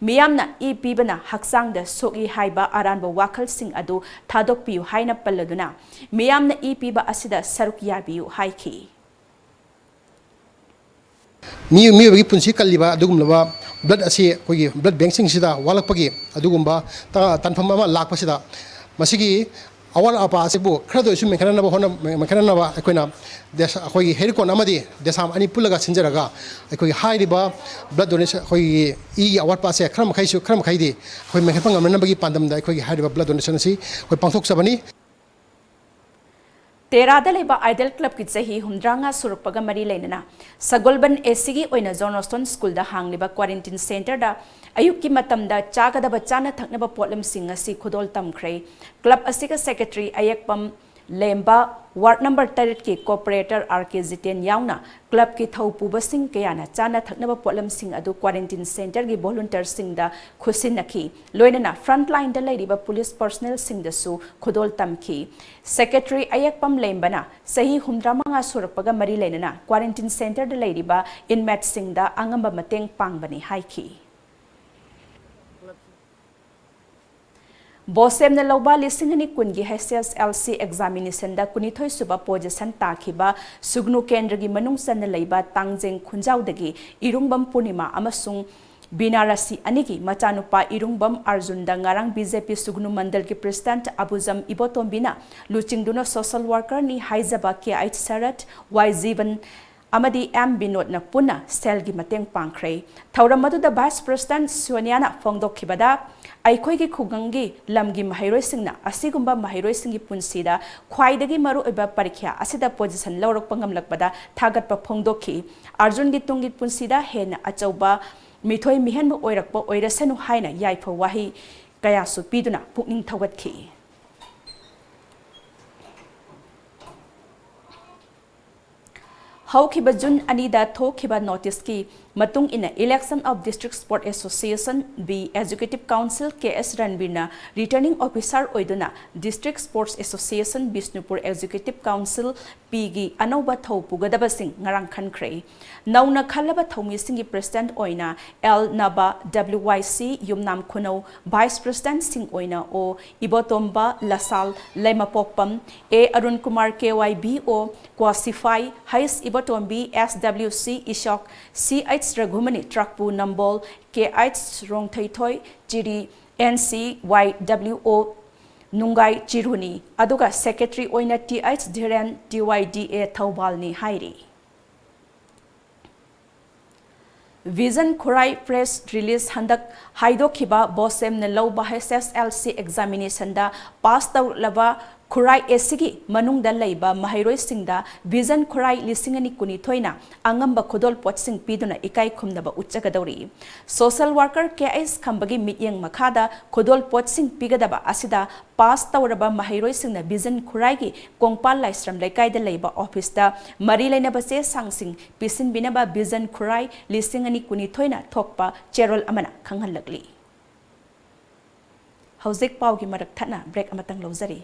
ꯃꯤꯌꯥꯝꯅ ꯏ ꯄꯤꯕꯅ ꯍꯛꯆꯥꯡꯗ ꯁꯣꯛꯏ ꯍꯥꯏꯕ ꯑꯔꯥꯟꯕ ꯋꯥꯈꯜꯁꯤꯡ ꯑꯗꯨ ꯊꯥꯗꯣꯛꯄꯤꯌꯨ ꯍꯥꯏꯅ ꯄꯜꯂꯗꯨꯅ, ꯃꯤꯌꯥꯝꯅ ꯏ ꯄꯤꯕ ꯑꯁꯤꯗ ꯁꯔꯨꯛ ꯌꯥꯕꯤꯌꯨ ꯍꯥꯏꯈꯤ꯫ ꯃꯤ-, ꯃꯤꯑꯣꯏꯕꯒꯤ ꯄꯨꯟꯁꯤ ꯀꯜꯂꯤꯕ ꯑꯗꯨꯒꯨꯝꯂꯕ blood ꯑꯁꯤ ꯑꯩꯈꯣꯏꯒꯤ blood bank ꯁꯤꯡꯁꯤꯗ ꯋꯥꯠꯂꯛꯄꯒꯤ ꯑꯗꯨꯒꯨꯝꯕ ꯇ-, ꯇꯥꯟꯐꯝ ꯑꯃ ꯂꯥꯛꯄꯁꯤꯗ, ꯃꯁꯤꯒꯤ ꯑꯋꯥꯠ ꯑꯄꯥ ꯑꯁꯤꯕꯨ ꯈꯔꯗ ꯑꯣꯏꯔꯁꯨ ꯃꯦꯟꯈꯠꯅꯅꯕ ꯍꯣꯠꯅ-, ꯃꯦꯟꯈꯠꯅꯅꯕ ꯑꯩꯈꯣꯏꯅ ꯗꯦꯁ-, ꯑꯩꯈꯣꯏꯒꯤ ꯍꯦꯔꯤꯀꯣꯟ ꯑꯃꯗꯤ ꯗꯦꯁꯥꯝ ꯑꯅꯤ ꯄꯨꯜꯂꯒ ꯁꯤꯟꯖꯔꯒ, ꯑꯩꯈꯣꯏꯒꯤ ꯍꯥꯏꯔꯤꯕ blood donation, ꯑꯩꯈꯣꯏꯒꯤ ꯏꯒꯤ ꯑꯋꯥꯠꯄ ꯑꯁꯦ ꯈꯔ ꯃꯈꯩꯁꯨ, ꯈꯔ ꯃꯈꯩꯗꯤ ꯑꯩꯈꯣꯏ ꯃꯦꯟꯈꯠꯄ ꯉꯝꯅꯅꯕꯒꯤ ꯄꯥꯟꯗꯝꯗ ꯑꯩꯈꯣꯏꯒꯤ ꯍꯥꯏꯔꯤꯕ blood donation ꯑꯁꯤ ꯑꯩꯈꯣꯏ ꯄꯥꯡꯊꯣꯛꯆꯕꯅꯤ꯫ ꯇꯦꯔꯥꯗ ꯂꯩꯕ ꯑꯥꯏꯗꯜ ꯀ꯭ꯂꯕꯀꯤ ꯆꯍꯤ ꯍꯨꯝꯗ꯭ꯔꯥꯃꯉꯥ ꯁꯨꯔꯛꯄꯒ ꯃꯔꯤ ꯂꯩꯅꯅ ꯁꯒꯣꯜꯕꯟ ꯑꯦꯁꯤꯒꯤ ꯑꯣꯏꯅ ꯖꯣꯟ ꯔꯣꯁꯇꯣꯟ ꯁ꯭ꯀꯨꯜꯗ ꯍꯥꯡꯂꯤꯕ quarantine centreꯗ ꯑꯌꯨꯛꯀꯤ ꯃꯇꯝꯗ ꯆꯥꯒꯗꯕ ꯆꯥꯅ ꯊꯛꯅꯕ ꯄꯣꯠꯂꯝꯁꯤꯡ ꯑꯁꯤ ꯈꯨꯗꯣꯜ ꯇꯝꯈ꯭ꯔꯦ꯫ ꯀ꯭ꯂꯕ ꯑꯁꯤꯒ ꯁꯦꯀ꯭ꯔꯦꯇꯔꯤ ꯑꯌꯦꯛꯄꯝ ꯂꯦꯝꯕ, ꯋꯥꯔꯗ ꯅꯝꯕꯔ ꯇꯔꯦꯠꯀꯤ ꯀꯣꯑꯣꯄꯔꯦꯇꯔ ꯑꯥꯔ ꯀꯦ ꯖꯤꯇꯦꯟ ꯌꯥꯎꯅ ꯀ꯭ꯂꯕꯀꯤ ꯊꯧ ꯄꯨꯕꯁꯤꯡ ꯀꯌꯥꯅ ꯆꯥꯅ ꯊꯛꯅꯕ ꯄꯣꯠꯂꯝꯁꯤꯡ ꯑꯗꯨ quarantine centreꯒꯤ ꯚꯣꯂꯨꯟꯇꯤꯌꯔꯁꯤꯡꯗ ꯈꯨꯠꯁꯤꯟꯅꯈꯤ꯫ ꯂꯣꯏꯅꯅ frontlineꯗ ꯂꯩꯔꯤꯕ ꯄꯨꯂꯤꯁ personnelꯁꯤꯡꯗꯁꯨ ꯈꯨꯗꯣꯜ ꯇꯝꯈꯤ꯫ ꯁꯦꯀ꯭ꯔꯦꯇꯔꯤ ꯑꯌꯦꯛꯄꯝ ꯂꯦꯝꯕꯅ ꯆꯍꯤ ꯍꯨꯝꯗ꯭ꯔꯥꯃꯉꯥ ꯁꯨꯔꯛꯄꯒ ꯃꯔꯤ ꯂꯩꯅꯅ quarantine centreꯗ ꯂꯩꯔꯤꯕ inmateꯁꯤꯡꯗ ꯑꯉꯝꯕ ꯃꯇꯦꯡ ꯄꯥꯡꯕꯅꯤ ꯍꯥꯏꯈꯤ꯫ ꯕꯣꯁꯦꯝꯅ ꯂꯧꯕ ꯂꯤꯁꯤꯡ ꯑꯅꯤ ꯀꯨꯟꯒꯤ H S L C examinationꯗ ꯀꯨꯟꯅꯤꯊꯣꯏ ꯁꯨꯕ position ꯇꯥꯈꯤꯕ ꯁꯨꯒꯅꯨ ꯀꯦꯟꯗ꯭ꯔꯒꯤ ꯃꯅꯨꯡ ꯆꯟꯅ ꯂꯩꯕ ꯇꯥꯡꯖꯦꯡ ꯈꯨꯟꯖꯥꯎꯗꯒꯤ ꯏꯔꯨꯡꯕꯝ ꯄꯨꯔꯅꯤꯃꯥ ꯑꯃꯁꯨꯡ ꯕꯤꯅꯥꯔꯁꯤ ꯑꯅꯤꯒꯤ ꯃꯆꯥꯅꯨꯄꯥ ꯏꯔꯨꯡꯕꯝ ꯑꯔꯖꯨꯟꯗ ꯉꯔꯥꯡ B J P ꯁꯨꯒꯅꯨ ꯃꯟꯗꯜꯒꯤ president ꯑꯕꯨꯖꯝ ꯏꯕꯣꯇꯣꯝꯕꯤꯅ ꯂꯨꯆꯤꯡꯗꯨꯅ social workerꯅꯤ ꯍꯥꯏꯖꯕ K H ꯁꯔꯠ, Y ꯖꯤꯕꯟ ꯑꯃꯗꯤ M ꯕꯤꯅꯣꯗꯅ ꯄꯨꯟꯅ ꯁꯦꯜꯒꯤ ꯃꯇꯦꯡ ꯄꯥꯡꯈ꯭ꯔꯦ꯫ ꯊꯧꯔꯝ ꯑꯗꯨꯗ vice president ꯁꯣꯅꯤꯌꯥꯅ ꯐꯣꯡꯗꯣꯛꯈꯤꯕꯗ, ꯑꯩꯈꯣꯏꯒꯤ ꯈꯨꯡꯒꯪꯒꯤ ꯂꯝꯒꯤ ꯃꯍꯩꯔꯣꯏꯁꯤꯡꯅ ꯑꯁꯤꯒꯨꯝꯕ ꯃꯍꯩꯔꯣꯏꯁꯤꯡꯒꯤ ꯄꯨꯟꯁꯤꯗ ꯈ꯭ꯋꯥꯏꯗꯒꯤ ꯃꯔꯨꯑꯣꯏꯕ ꯄꯔꯤꯈ꯭ꯌꯥ ꯑꯁꯤꯗ position ꯂꯧꯔꯛꯄ ꯉꯝꯂꯛꯄꯗ ꯊꯥꯒꯠꯄ ꯐꯣꯡꯗꯣꯛꯈꯤ꯫ ꯑꯔꯖꯨꯟꯒꯤ ꯇꯨꯡꯒꯤ ꯄꯨꯟꯁꯤꯗ ꯍꯦꯟꯅ ꯑꯆꯧꯕ ꯃꯤꯊꯣꯏ ꯃꯤꯍꯦꯟꯕ ꯑꯣꯏꯔꯛꯄ ꯑꯣꯏꯔꯁꯅꯨ ꯍꯥꯏꯅ ꯌꯥꯏꯐ ꯋꯥꯍꯩ ꯀꯌꯥꯁꯨ ꯄꯤꯗꯨꯅ ꯄꯨꯛꯅꯤꯡ ꯊꯧꯒꯠꯈꯤ꯫ ꯍꯧꯈꯤꯕ ꯖꯨꯟ ꯑꯅꯤꯗ ꯊꯣꯛꯈꯤꯕ ꯅꯣꯇꯤꯁꯀꯤ ꯃꯇꯨꯡ ꯏꯟꯅ Election of District Sport Association B Executive Council K S ꯔꯟꯕꯤꯔꯅ Returning Officer ꯑꯣꯏꯗꯨꯅ District Sports Association Bishnupur Executive Council Pꯒꯤ ꯑꯅꯧꯕ ꯊꯧ ꯄꯨꯒꯗꯕꯁꯤꯡ ꯉꯔꯥꯡ ꯈꯟꯈ꯭ꯔꯦ꯫ ꯅꯧꯅ ꯈꯜꯂꯕ ꯊꯧꯃꯤꯁꯤꯡꯒꯤ President ꯑꯣꯏꯅ ꯑꯦꯜ ꯅꯕ W Y C ꯌꯨꯝꯅꯥꯝ ꯈꯨꯅꯧ, Vice Presidentꯁꯤꯡ ꯑꯣꯏꯅ ꯑꯣ ꯏꯕꯣꯇꯣꯝꯕ, ꯂꯁꯥꯜ ꯂꯩꯃꯄꯣꯛꯄꯝ, ꯑꯦ Arun Kumar K Y B O Kwasiphai, ꯍꯩꯁ ꯏꯕꯣꯇꯣꯝꯕꯤ S W C ꯏꯁꯣꯛ, C H ꯔꯘꯨꯃꯅꯤ ꯇ꯭ꯔꯛꯄꯨ ꯅꯝꯕꯣꯜ, K H ꯔꯣꯡꯊꯩꯊꯣꯏ ꯆꯤꯔꯤ, N C Y W O ꯅꯨꯡꯒꯥꯏ ꯆꯤꯔꯨꯅꯤ, ꯑꯗꯨꯒ Secretary ꯑꯣꯏꯅ T H ꯙꯤꯔꯦꯟ T Y D A ꯊꯧꯕꯥꯜꯅꯤ ꯍꯥꯏꯔꯤ꯫ Vision ꯈꯨꯔꯥꯏ press release ꯍꯟꯗꯛ ꯍꯥꯏꯗꯣꯛꯈꯤꯕ ꯕꯣꯁꯦꯝꯅ ꯂꯧꯕ H S L C examinationꯗ pass ꯇꯧꯔꯛꯂꯕ ꯈꯨꯔꯥꯏ ꯑꯦꯁꯤꯒꯤ ꯃꯅꯨꯡꯗ ꯂꯩꯕ ꯃꯍꯩꯔꯣꯏꯁꯤꯡꯗ Vision ꯈꯨꯔꯥꯏ ꯂꯤꯁꯤꯡ ꯑꯅꯤ ꯀꯨꯟꯅꯤꯊꯣꯏꯅ ꯑꯉꯝꯕ ꯈꯨꯗꯣꯜꯄꯣꯠꯁꯤꯡ ꯄꯤꯗꯨꯅ ꯏꯀꯥꯏ ꯈꯨꯝꯅꯕ ꯎꯠꯆꯒꯗꯧꯔꯤ꯫ Social worker K H ꯈꯝꯕꯒꯤ ꯃꯤꯠꯌꯦꯡ ꯃꯈꯥꯗ ꯈꯨꯗꯣꯜꯄꯣꯠꯁꯤꯡ ꯄꯤꯒꯗꯕ ꯑꯁꯤꯗ pass ꯇꯧꯔꯕ ꯃꯍꯩꯔꯣꯏꯁꯤꯡꯅ Vision ꯈꯨꯔꯥꯏꯒꯤ ꯀꯣꯡꯄꯥꯜ ꯂꯥꯏꯁ꯭ꯔꯝ ꯂꯩꯀꯥꯏꯗ ꯂꯩꯕ officeꯇ ꯃꯔꯤ ꯂꯩꯅꯕ ꯆꯦ ꯆꯥꯡꯁꯤꯡ ꯄꯤꯁꯤꯟꯕꯤꯅꯕ Vision ꯈꯨꯔꯥꯏ ꯂꯤꯁꯤꯡ ꯑꯅꯤ ꯀꯨꯟꯅꯤꯊꯣꯏꯅ ꯊꯣꯛꯄ ꯆꯦꯔꯣꯜ ꯑꯃꯅ ꯈꯪꯍꯜꯂꯛꯂꯤ꯫ ꯍꯧꯖꯤꯛ ꯄꯥꯎꯒꯤ ꯃꯔꯛ ꯊꯠꯅ break ꯑꯃꯇꯪ ꯂꯧꯖꯔꯤ꯫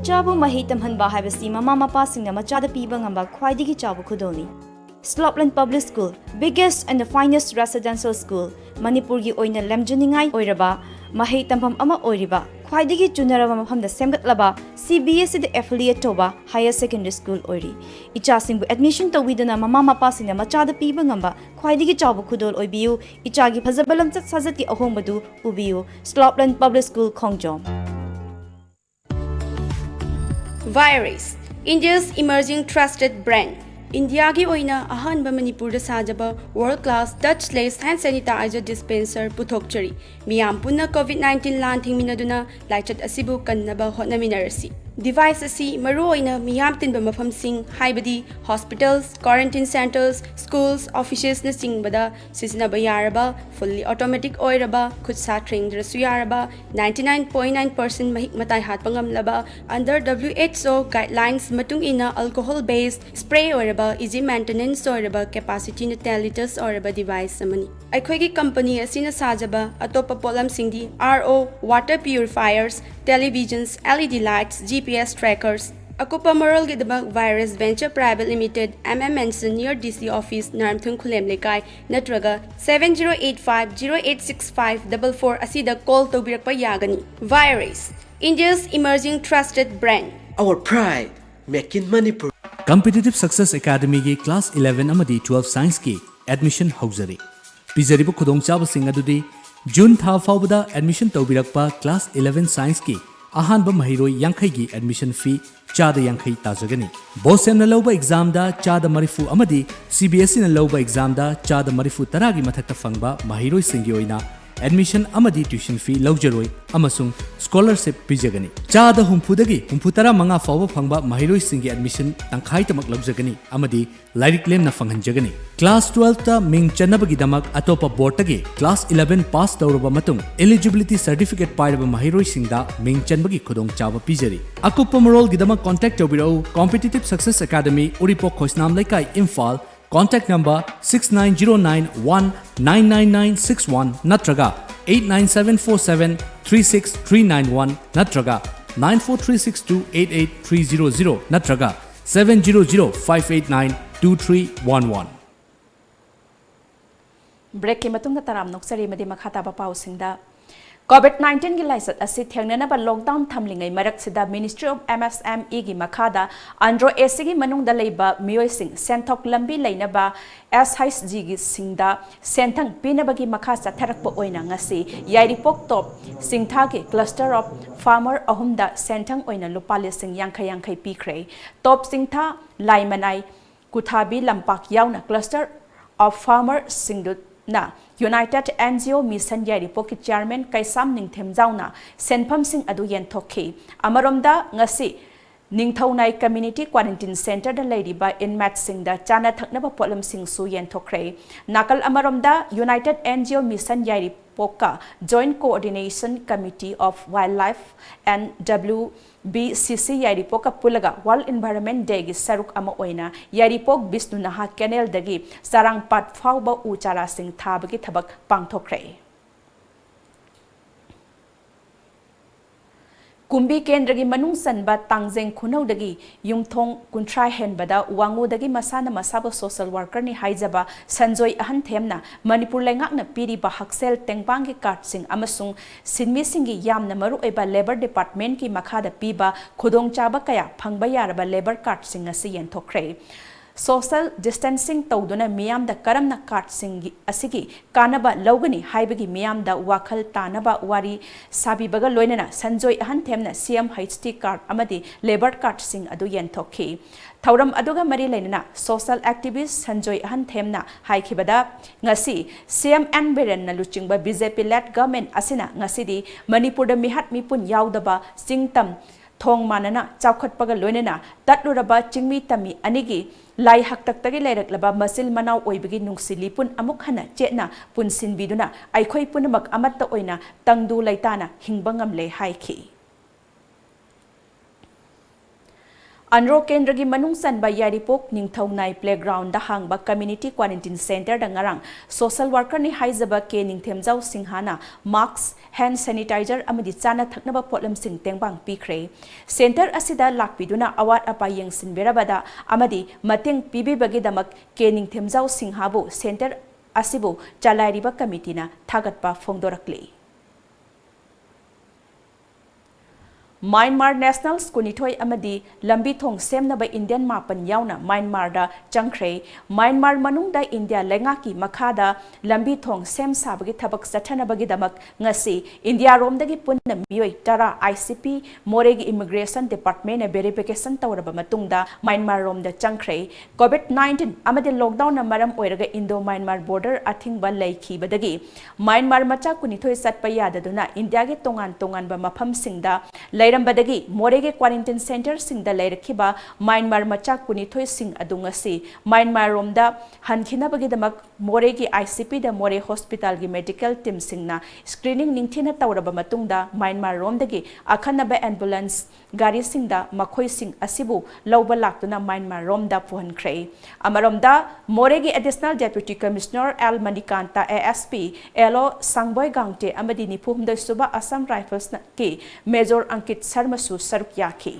ꯏꯆꯥꯕꯨ ꯃꯍꯩ ꯇꯝꯍꯟꯕ ꯍꯥꯏꯕꯁꯤ ꯃꯃꯥ ꯃꯄꯥꯁꯤꯡꯅ ꯃꯆꯥꯗ ꯄꯤꯕ ꯉꯝꯕ ꯈ꯭ꯋꯥꯏꯗꯒꯤ ꯆꯥꯎꯕ ꯈꯨꯗꯣꯜꯅꯤ꯫ Slopeland Public School, biggest and the finest residential school, ꯃꯅꯤꯄꯨꯔꯒꯤ ꯑꯣꯏꯅ ꯂꯝꯖꯤꯡꯅꯤꯡꯉꯥꯏ ꯑꯣꯏꯔꯕ ꯃꯍꯩ ꯇꯝꯐꯝ ꯑꯃ ꯑꯣꯏꯔꯤꯕ, ꯈ꯭ꯋꯥꯏꯗꯒꯤ ꯆꯨꯅꯔꯕ ꯃꯐꯝꯗ ꯁꯦꯝꯒꯠꯂꯕ C B S Eꯗ affiliate ꯇꯧꯕ higher secondary school ꯑꯣꯏꯔꯤ꯫ ꯏꯆꯥꯁꯤꯡꯕꯨ admission ꯇꯧꯕꯤꯗꯨꯅ ꯃꯃꯥ ꯃꯄꯥꯁꯤꯡꯅ ꯃꯆꯥꯗ ꯄꯤꯕ ꯉꯝꯕ ꯈ꯭ꯋꯥꯏꯗꯒꯤ ꯆꯥꯎꯕ ꯈꯨꯗꯣꯜ ꯑꯣꯏꯕꯤꯌꯨ꯫ ꯏꯆꯥꯒꯤ ꯐꯖꯕ ꯂꯝꯆꯠ ꯁꯥꯖꯠꯀꯤ ꯑꯍꯣꯡꯕꯗꯨ ꯎꯕꯤꯌꯨ꯫ Slopeland Public School, ꯈꯣꯡꯖꯣꯝ꯫ Virus, India's emerging trusted brand. ꯏꯟꯗꯤꯌꯥꯒꯤ ꯑꯣꯏꯅ ꯑꯍꯥꯟꯕ ꯃꯅꯤꯄꯨꯔꯗ ꯁꯥꯖꯕ world class touchless hand sanitizer dispenser ꯄꯨꯊꯣꯛꯆꯔꯤ꯫ ꯃꯤꯌꯥꯝ ꯄꯨꯟꯅ COVID nineteen ꯂꯥꯟ ꯊꯤꯡꯃꯤꯟꯅꯗꯨꯅ ꯂꯥꯏꯆꯠ ꯑꯁꯤꯕꯨ ꯀꯟꯅꯕ ꯍꯣꯠꯅꯃꯤꯟꯅꯔꯁꯤ꯫ Device ꯑꯁꯤ ꯃꯔꯨꯑꯣꯏꯅ ꯃꯤꯌꯥꯝ ꯇꯤꯟꯕ ꯃꯐꯝꯁꯤꯡ, ꯍꯥꯏꯕꯗꯤ hospitals, quarantine centres, schools, officesꯅꯆꯤꯡꯕꯗ ꯁꯤꯖꯤꯟꯅꯕ ꯌꯥꯔꯕ, fully automatic ꯑꯣꯏꯔꯕ, ꯈꯨꯠ ꯁꯥ ꯊꯦꯡꯗ꯭ꯔꯁꯨ ꯌꯥꯔꯕ, ninety nine point nine percent ꯃꯍꯤꯛ ꯃꯇꯥꯏ ꯍꯥꯠꯄ ꯉꯝꯂꯕ, under WHO guidelines ꯃꯇꯨꯡ ꯏꯟꯅ alcohol based spray ꯑꯣꯏꯔꯕ, easy maintenance ꯑꯣꯏꯔꯕ, capacityꯅ ten litres ꯑꯣꯏꯔꯕ device ꯑꯃꯅꯤ꯫ ꯑꯩꯈꯣꯏꯒꯤ company ꯑꯁꯤꯅ ꯁꯥꯖꯕ ꯑꯇꯣꯞꯄ ꯄꯣꯠꯂꯝꯁꯤꯡꯗꯤ RO, water purifiers, televisions, LED lights, GPS trackers꯫ ꯑꯀꯨꯞꯄ ꯃꯔꯣꯜꯒꯤꯗꯃꯛ Virus Venture Private Limited, M M Mansion near DC office, ꯅꯥꯔꯝꯊꯣꯡ ꯈꯨꯂꯦꯝ ꯂꯩꯀꯥꯏ, ꯅꯠꯇ꯭ꯔꯒ seven zero eight five zero eight six five double four ꯑꯁꯤꯗ call ꯇꯧꯕꯤꯔꯛꯄ ꯌꯥꯒꯅꯤ꯫ Virus, India's emerging trusted brand. Our pride, make in Manipur. Competitive Success Academyꯒꯤ class eleven ꯑꯃꯗꯤ twelve scienceꯀꯤ admission ꯍꯧꯖꯔꯤ꯫ ꯄꯤꯖꯔꯤꯕ ꯈꯨꯗꯣꯡꯆꯥꯕꯁꯤꯡ ꯑꯗꯨꯗꯤ June ꯊꯥ ꯐꯥꯎꯕꯗ admission ꯇꯧꯕꯤꯔꯛꯄ class eleven scienceꯀꯤ ꯑꯍꯥꯟꯕ ꯃꯍꯩꯔꯣꯏ ꯌꯥꯡꯈꯩꯒꯤ admission fee ꯆꯥꯗ ꯌꯥꯡꯈꯩ ꯇꯥꯖꯒꯅꯤ꯫ BOSEMꯅ ꯂꯧꯕ examꯗ ꯆꯥꯗ ꯃꯔꯤꯐꯨ ꯑꯃꯗꯤ CBSEꯅ ꯂꯧꯕ examꯗ ꯆꯥꯗ ꯃꯔꯤꯐꯨ ꯇꯔꯥꯒꯤ ꯃꯊꯛꯇ ꯐꯪꯕ ꯃꯍꯩꯔꯣꯏꯁꯤꯡꯒꯤ ꯑꯣꯏꯅ admission ꯑꯃꯗꯤ tuition fee ꯂꯧꯖꯔꯣꯏ ꯑꯃꯁꯨꯡ scholarship ꯄꯤꯖꯒꯅꯤ꯫ ꯆꯥꯗ ꯍꯨꯝꯐꯨꯗꯒꯤ ꯍꯨꯝꯐꯨ ꯇꯔꯥ ꯃꯉꯥ ꯐꯥꯎꯕ ꯐꯪꯕ ꯃꯍꯩꯔꯣꯏꯁꯤꯡꯒꯤ admission ꯇꯪꯈꯥꯏꯇꯃꯛ ꯂꯧꯖꯒꯅꯤ ꯑꯃꯗꯤ ꯂꯥꯏꯔꯤꯛ ꯂꯦꯝꯅ ꯐꯪꯍꯟꯖꯒꯅꯤ꯫ Class twelveꯇ ꯃꯤꯡ ꯆꯟꯅꯕꯒꯤꯗꯃꯛ ꯑꯇꯣꯞꯄ boardꯇꯒꯤ class eleven pass ꯇꯧꯔꯕ ꯃꯇꯨꯡ eligibility certificate ꯄꯥꯏꯔꯕ ꯃꯍꯩꯔꯣꯏꯁꯤꯡꯗ ꯃꯤꯡ ꯆꯟꯕꯒꯤ ꯈꯨꯗꯣꯡꯆꯥꯕ ꯄꯤꯖꯔꯤ꯫ ꯑꯀꯨꯞꯄ ꯃꯔꯣꯜꯒꯤꯗꯃꯛ contact ꯇꯧꯕꯤꯔꯛꯎ Competitive Success Academy, ꯎꯔꯤꯄꯣꯛ ꯈꯣꯏꯁꯅꯥꯝ ꯂꯩꯀꯥꯏ, Imphal, contact number six nine zero nine one nine nine nine six one ꯅꯠꯇ꯭ꯔꯒ eight nine seven four seven three six three nine one ꯅꯠꯇ꯭ꯔꯒ nine four three six two eight eight three zero zero ꯅꯠꯇ꯭ꯔꯒ seven zero zero five eight nine two three one one꯫ Breakꯀꯤ ꯃꯇꯨꯡꯗ ꯇꯔꯥꯝ ꯅꯣꯛꯆꯔꯤ ꯑꯃꯗꯤ ꯃꯈꯥ ꯇꯥꯕ ꯄꯥꯎꯁꯤꯡꯗ꯫ COVID nineteen ꯒꯤ ꯂꯥꯏꯆꯠ ꯑꯁꯤ ꯊꯦꯡꯅꯅꯕ lockdown ꯊꯝꯂꯤꯉꯩ ꯃꯔꯛꯁꯤꯗ Ministry of MSME ꯒꯤ ꯃꯈꯥꯗ ꯑꯟꯗ꯭ꯔꯣ ꯑꯦꯁꯤꯒꯤ ꯃꯅꯨꯡꯗ ꯂꯩꯕ ꯃꯤꯑꯣꯏꯁꯤꯡ ꯁꯦꯟꯊꯣꯛ ꯂꯝꯕꯤ ꯂꯩꯅꯕ SHG ꯒꯤ ꯁꯤꯡꯗ ꯁꯦꯟꯊꯪ ꯄꯤꯅꯕꯒꯤ ꯃꯈꯥ ꯆꯠꯊꯔꯛꯄ ꯑꯣꯏꯅ ꯉꯁꯤ ꯌꯥꯏꯔꯤꯄꯣꯛ ꯇꯣꯞ ꯆꯤꯡꯊꯥꯒꯤ cluster of farmer ꯑꯍꯨꯝꯗ ꯁꯦꯟꯊꯪ ꯑꯣꯏꯅ ꯂꯨꯄꯥ ꯂꯤꯁꯤꯡ ꯌꯥꯡꯈꯩ ꯌꯥꯡꯈꯩ ꯄꯤꯈ꯭ꯔꯦ꯫ ꯇꯣꯞ ꯆꯤꯡꯊꯥ, ꯂꯥꯏꯃꯅꯥꯏ, ꯀꯨꯊꯥꯕꯤ ꯂꯝꯄꯥꯛ ꯌꯥꯎꯅ cluster of farmer ꯁꯤꯡꯗꯨꯅ United NGO Mission ꯌꯥꯏꯔꯤꯄꯣꯛꯀꯤ chairman ꯀꯩꯁꯥꯝ ꯅꯤꯡꯊꯦꯝꯖꯥꯎꯅ ꯁꯦꯟꯐꯝꯁꯤꯡ ꯑꯗꯨ ꯌꯦꯟꯊꯣꯛꯈꯤ꯫ ꯑꯃꯔꯣꯝꯗ ꯉꯁꯤ ꯅꯤꯡꯊꯧꯅꯥꯏ Community Quarantine Centre ꯗ ꯂꯩꯔꯤꯕ inmate ꯁꯤꯡꯗ ꯆꯥꯅ ꯊꯛꯅꯕ ꯄꯣꯠꯂꯝꯁꯤꯡꯁꯨ ꯌꯦꯟꯊꯣꯛꯈ꯭ꯔꯦ꯫ ꯅꯥꯀꯜ ꯑꯃꯔꯣꯝꯗ United NGO Mission ꯌꯥꯏꯔꯤꯄꯣꯛꯀ Joint Coordination Committee of Wildlife and WBCC ꯌꯥꯏꯔꯤꯄꯣꯛꯀ ꯄꯨꯜꯂꯒ World Environment Day ꯒꯤ ꯁꯔꯨꯛ ꯑꯃ ꯑꯣꯏꯅ ꯌꯥꯏꯔꯤꯄꯣꯛ ꯕꯤꯁꯅꯨ ꯅꯍꯥ canal ꯗꯒꯤ ꯆꯔꯥꯡꯄꯥꯠ ꯐꯥꯎꯕ ꯎ ꯆꯥꯔꯥꯁꯤꯡ ꯊꯥꯕꯒꯤ ꯊꯕꯛ ꯄꯥꯡꯊꯣꯛꯈ꯭ꯔꯦ꯫ ꯀꯨꯝꯕꯤ ꯀꯦꯟꯗ꯭ꯔꯒꯤ ꯃꯅꯨꯡ ꯆꯟꯕ ꯇꯥꯡꯖꯦꯡ ꯈꯨꯅꯧꯗꯒꯤ ꯌꯨꯝꯊꯣꯡ ꯀꯨꯟꯊ꯭ꯔꯥ ꯍꯦꯟꯕꯗ ꯋꯥꯉꯨꯗꯒꯤ ꯃꯁꯥꯅ ꯃꯁꯥꯕꯨ social worker ꯅꯤ ꯍꯥꯏꯖꯕ ꯁꯟꯖꯣꯏ ꯑꯍꯟꯊꯦꯝꯅ ꯃꯅꯤꯄꯨꯔ ꯂꯩꯉꯥꯛꯅ ꯄꯤꯔꯤꯕ ꯍꯛꯁꯦꯜ ꯇꯦꯡꯕꯥꯡꯒꯤ card ꯁꯤꯡ ꯑꯃꯁꯨꯡ ꯁꯤꯟꯃꯤꯁꯤꯡꯒꯤ ꯌꯥꯝꯅ ꯃꯔꯨꯑꯣꯏꯕ Labour Department ꯀꯤ ꯃꯈꯥꯗ ꯄꯤꯕ ꯈꯨꯗꯣꯡꯆꯥꯕ ꯀꯌꯥ ꯐꯪꯕ ꯌꯥꯔꯕ Labour card ꯁꯤꯡ ꯑꯁꯤ ꯌꯦꯟꯊꯣꯛꯈ꯭ꯔꯦ꯫ Social distancing ꯇꯧꯗꯨꯅ ꯃꯤꯌꯥꯝꯗ ꯀꯔꯝꯅ card ꯁꯤꯡꯒꯤ ꯑꯁꯤꯒꯤ ꯀꯥꯟꯅꯕ ꯂꯧꯒꯅꯤ ꯍꯥꯏꯕꯒꯤ ꯃꯤꯌꯥꯝꯗ ꯋꯥꯈꯜ ꯇꯥꯅꯕ ꯋꯥꯔꯤ ꯁꯥꯕꯤꯕꯒ ꯂꯣꯏꯅꯅ ꯁꯟꯖꯣꯏ ꯑꯍꯟꯊꯦꯝꯅ CMHT card ꯑꯃꯗꯤ Labour card ꯁꯤꯡ ꯑꯗꯨ ꯌꯦꯟꯊꯣꯛꯈꯤ꯫ ꯊꯧꯔꯝ ꯑꯗꯨꯒ ꯃꯔꯤ ꯂꯩꯅꯅ social activist ꯁꯟꯖꯣꯏ ꯑꯍꯟꯊꯦꯝꯅ ꯍꯥꯏꯈꯤꯕꯗ, ꯉꯁꯤ CM N ꯕꯤꯔꯦꯟꯅ ꯂꯨꯆꯤꯡꯕ BJP led government ꯑꯁꯤꯅ ꯉꯁꯤꯗꯤ ꯃꯅꯤꯄꯨꯔꯗ ꯃꯤꯍꯥꯠ ꯃꯤꯄꯨꯟ ꯌꯥꯎꯗꯕ ꯆꯤꯡ ꯇꯝ ꯊꯣꯡ ꯃꯥꯟꯅꯅ ꯆꯥꯎꯈꯠꯄꯒ ꯂꯣꯏꯅꯅ ꯇꯠꯂꯨꯔꯕ ꯆꯤꯡꯃꯤ ꯇꯝꯃꯤ ꯑꯅꯤꯒꯤ ꯂꯥꯏ ꯍꯥꯛꯇꯛꯇꯒꯤ ꯂꯩꯔꯛꯂꯕ ꯃꯆꯤꯜ ꯃꯅꯥꯎ ꯑꯣꯏꯕꯒꯤ ꯅꯨꯡꯁꯤ ꯂꯤꯄꯨꯟ ꯑꯃꯨꯛ ꯍꯟꯅ ꯆꯦꯠꯅ ꯄꯨꯟꯁꯤꯟꯕꯤꯗꯨꯅ ꯑꯩꯈꯣꯏ ꯄꯨꯝꯅꯃꯛ ꯑꯃꯠꯇ ꯑꯣꯏꯅ ꯇꯪꯗꯨ ꯂꯩꯇꯥꯅ ꯍꯤꯡꯕ ꯉꯝꯂꯦ ꯍꯥꯏꯈꯤ꯫ ꯑꯟꯗ꯭ꯔꯣ ꯀꯦꯟꯗ꯭ꯔꯒꯤ ꯃꯅꯨꯡ ꯆꯟꯕ ꯌꯥꯏꯔꯤꯄꯣꯛ ꯅꯤꯡꯊꯧꯅꯥꯏ playground ꯗ ꯍꯥꯡꯕ Community Quarantine Centre ꯗ ꯉꯔꯥꯡ social worker ꯅꯤ ꯍꯥꯏꯖꯕ ꯀꯦ ꯅꯤꯡꯊꯦꯝꯖꯥꯎ ꯁꯤꯡꯍꯥꯅ mask, hand sanitizer ꯑꯃꯗꯤ ꯆꯥꯅ ꯊꯛꯅꯕ ꯄꯣꯠꯂꯝꯁꯤꯡ ꯇꯦꯡꯕꯥꯡ ꯄꯤꯈ꯭ꯔꯦ꯫ Centre ꯑꯁꯤꯗ ꯂꯥꯛꯄꯤꯗꯨꯅ ꯑꯋꯥꯠ ꯑꯄꯥ ꯌꯦꯡꯁꯤꯟꯕꯤꯔꯕꯗ ꯑꯃꯗꯤ ꯃꯇꯦꯡ ꯄꯤꯕꯤꯕꯒꯤꯗꯃꯛ ꯀꯦ ꯅꯤꯡꯊꯦꯝꯖꯥꯎ ꯁꯤꯡꯍꯥꯕꯨ centre ꯑꯁꯤꯕꯨ ꯆꯂꯥꯏꯔꯤꯕ committee ꯅ ꯊꯥꯒꯠꯄ ꯐꯣꯡꯗꯣꯔꯛꯂꯤ꯫ ꯃ꯭ꯌꯥꯟꯃꯥꯔ ꯅꯦꯁꯅꯦꯜꯁ ꯀꯨꯟꯅꯤꯊꯣꯏ ꯑꯃꯗꯤ ꯂꯝꯕꯤ ꯊꯣꯡ ꯁꯦꯝꯅꯕ ꯏꯟꯗꯤꯌꯟ ꯃꯥꯄꯟ ꯌꯥꯎꯅ ꯃ꯭ꯌꯥꯟꯃꯥꯔꯗ ꯆꯪꯈ꯭ꯔꯦ꯫ ꯃ꯭ꯌꯥꯟꯃꯥꯔ ꯃꯅꯨꯡꯗ ꯏꯟꯗꯤꯌꯥ ꯂꯩꯉꯥꯛꯀꯤ ꯃꯈꯥꯗ ꯂꯝꯕꯤ ꯊꯣꯡ ꯁꯦꯝ ꯁꯥꯕꯒꯤ ꯊꯕꯛ ꯆꯠꯊꯅꯕꯒꯤꯗꯃꯛ ꯉꯁꯤ ꯏꯟꯗꯤꯌꯥꯔꯣꯝꯗꯒꯤ ꯄꯨꯟꯅ ꯃꯤꯑꯣꯏ ꯇꯔꯥ ꯑꯥꯏ ꯁꯤ ꯄꯤ ꯃꯣꯔꯦꯒꯤ ꯏꯃꯤꯒ꯭ꯔꯦꯁꯟ ꯗꯤꯄꯥꯔꯠꯃꯦꯟꯅ ꯚꯦꯔꯤꯐꯤꯀꯦꯁꯟ ꯇꯧꯔꯕ ꯃꯇꯨꯡꯗ ꯃ꯭ꯌꯥꯟꯃꯥꯔꯔꯣꯝꯗ ꯆꯪꯈ꯭ꯔꯦ꯫ ꯀꯣꯚꯤꯗ ꯅꯥꯏꯟꯇꯤꯟ ꯑꯃꯗꯤ ꯂꯣꯛꯗꯥꯎꯟꯅ ꯃꯔꯝ ꯑꯣꯏꯔꯒ ꯏꯟꯗꯣ ꯃ꯭ꯌꯥꯟꯃꯥꯔ ꯕꯣꯔꯗꯔ ꯑꯊꯤꯡꯕ ꯂꯩꯈꯤꯕꯗꯒꯤ ꯃ꯭ꯌꯥꯟꯃꯥꯔ ꯃꯆꯥ ꯀꯨꯟꯅꯤꯊꯣꯏ ꯆꯠꯄ ꯌꯥꯗꯗꯨꯅ ꯏꯟꯗꯤꯌꯥꯒꯤ ꯇꯣꯉꯥꯟ ꯇꯣꯉꯥꯟꯕ ꯃꯐꯝꯁꯤꯡꯗ ꯂꯩꯔꯝꯕꯗꯒꯤ ꯃꯣꯔꯦꯒꯤ ꯀ꯭ꯋꯥꯔꯦꯟꯇꯤꯟ ꯁꯦꯟꯇꯔꯁꯤꯡꯗ ꯂꯩꯔꯛꯈꯤꯕ ꯃ꯭ꯌꯥꯟꯃꯥꯔ ꯃꯆꯥ ꯀꯨꯟꯅꯤꯊꯣꯏꯁꯤꯡ ꯑꯗꯨ ꯉꯁꯤ ꯃ꯭ꯌꯥꯟꯃꯥꯔꯔꯣꯝꯗ ꯍꯟꯈꯤꯅꯕꯒꯤꯗꯃꯛ ꯃꯣꯔꯦꯒꯤ ꯑꯥꯏ ꯁꯤ ꯄꯤꯗ ꯃꯣꯔꯦ ꯍꯣꯁꯄꯤꯇꯥꯜꯒꯤ ꯃꯦꯗꯤꯀꯦꯜ ꯇꯤꯝꯁꯤꯡꯅ ꯁ꯭ꯀ꯭ꯔꯤꯅꯤꯡ ꯅꯤꯡꯊꯤꯅ ꯇꯧꯔꯕ ꯃꯇꯨꯡꯗ ꯃ꯭ꯌꯥꯟꯃꯥꯔꯔꯣꯝꯗꯒꯤ ꯑꯈꯟꯅꯕ ꯑꯦꯝꯕꯨꯂꯦꯟꯁ ꯒꯥꯔꯤꯁꯤꯡꯗ ꯃꯈꯣꯏꯁꯤꯡ ꯑꯁꯤꯕꯨ ꯂꯧꯕ ꯂꯥꯛꯇꯨꯅ ꯃ꯭ꯌꯥꯟꯃꯥꯔꯔꯣꯝꯗ ꯄꯨꯍꯟꯈ꯭ꯔꯦ꯫ ꯑꯃꯔꯣꯝꯗ ꯃꯣꯔꯦꯒꯤ additional deputy commissioner L Manikanta, A S P L O Sangboi Gangte ꯑꯃꯗꯤ ꯅꯤꯐꯨ ꯍꯨꯝꯗꯣꯏ ꯁꯨꯕ ꯑꯁꯥꯝ ꯔꯥꯏꯐꯜꯁꯀꯤ ꯃꯦꯖꯣꯔ ꯑꯪꯀꯤꯠ ꯁꯔꯃꯁꯨ ꯁꯔꯨꯛ ꯌꯥꯈꯤ꯫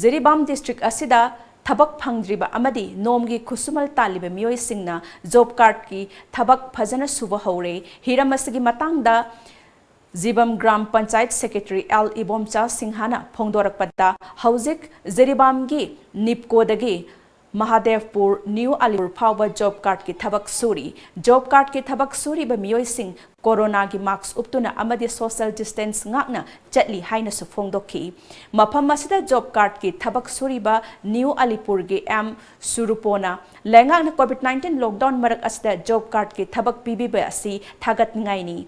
ꯖꯤꯔꯤꯕꯥꯝ ꯗꯤꯁꯇ꯭ꯔꯤꯛ ꯑꯁꯤꯗ ꯊꯕꯛ ꯐꯪꯗ꯭ꯔꯤꯕ ꯑꯃꯗꯤ ꯅꯣꯡꯃꯒꯤ ꯈꯨꯠꯁꯨꯃꯟ ꯇꯥꯜꯂꯤꯕ ꯃꯤꯑꯣꯏꯁꯤꯡꯅ ꯖꯣꯕ ꯀꯥꯔꯗꯀꯤ ꯊꯕꯛ ꯐꯖꯅ ꯁꯨꯕ ꯍꯧꯔꯦ꯫ ꯍꯤꯔꯝ ꯑꯁꯤꯒꯤ ꯃꯇꯥꯡꯗ ꯖꯤꯕꯝ gram panchayat secretary L Ibomcha ꯁꯤꯡꯍꯅ ꯐꯣꯡꯗꯣꯔꯛꯄꯗ, ꯍꯧꯖꯤꯛ ꯖꯤꯔꯤꯕꯥꯝꯒꯤ ꯅꯤꯞꯀꯣꯗꯒꯤ ꯃꯍꯥꯗꯦꯕꯄꯨꯔ, ꯅ꯭ꯌꯨ ꯑꯂꯤꯄꯨꯔ ꯐꯥꯎꯕ ꯖꯣꯕ ꯀꯥꯔꯗꯀꯤ ꯊꯕꯛ ꯁꯨꯔꯤ꯫ ꯖꯣꯕ ꯀꯥꯔꯗꯀꯤ ꯊꯕꯛ ꯁꯨꯔꯤꯕ ꯃꯤꯑꯣꯏꯁꯤꯡ ꯀꯣꯔꯣꯅꯥꯒꯤ ꯃꯥꯛꯁ ꯎꯞꯇꯨꯅ ꯑꯃꯗꯤ ꯁꯣꯁꯤꯌꯦꯜ ꯗꯤꯁꯇꯦꯟꯁ ꯉꯥꯛꯅ ꯆꯠꯂꯤ ꯍꯥꯏꯅꯁꯨ ꯐꯣꯡꯗꯣꯛꯈꯤ꯫ ꯃꯐꯝ ꯑꯁꯤꯗ ꯖꯣꯕ ꯀꯥꯔꯗꯀꯤ ꯊꯕꯛ ꯁꯨꯔꯤꯕ ꯅ꯭ꯌꯨ ꯑꯂꯤꯄꯨꯔꯒꯤ ꯑꯦꯝ ꯁꯨꯔꯨꯄꯣꯅ ꯂꯩꯉꯥꯛꯅ ꯀꯣꯚꯤꯗ ꯅꯥꯏꯟꯇꯤꯟ ꯂꯣꯛꯗꯥꯎꯟ ꯃꯔꯛ ꯑꯁꯤꯗ ꯖꯣꯕ ꯀꯥꯔꯗꯀꯤ ꯊꯕꯛ ꯄꯤꯕꯤꯕ ꯑꯁꯤ ꯊꯥꯒꯠꯅꯤꯡꯉꯥꯏꯅꯤ꯫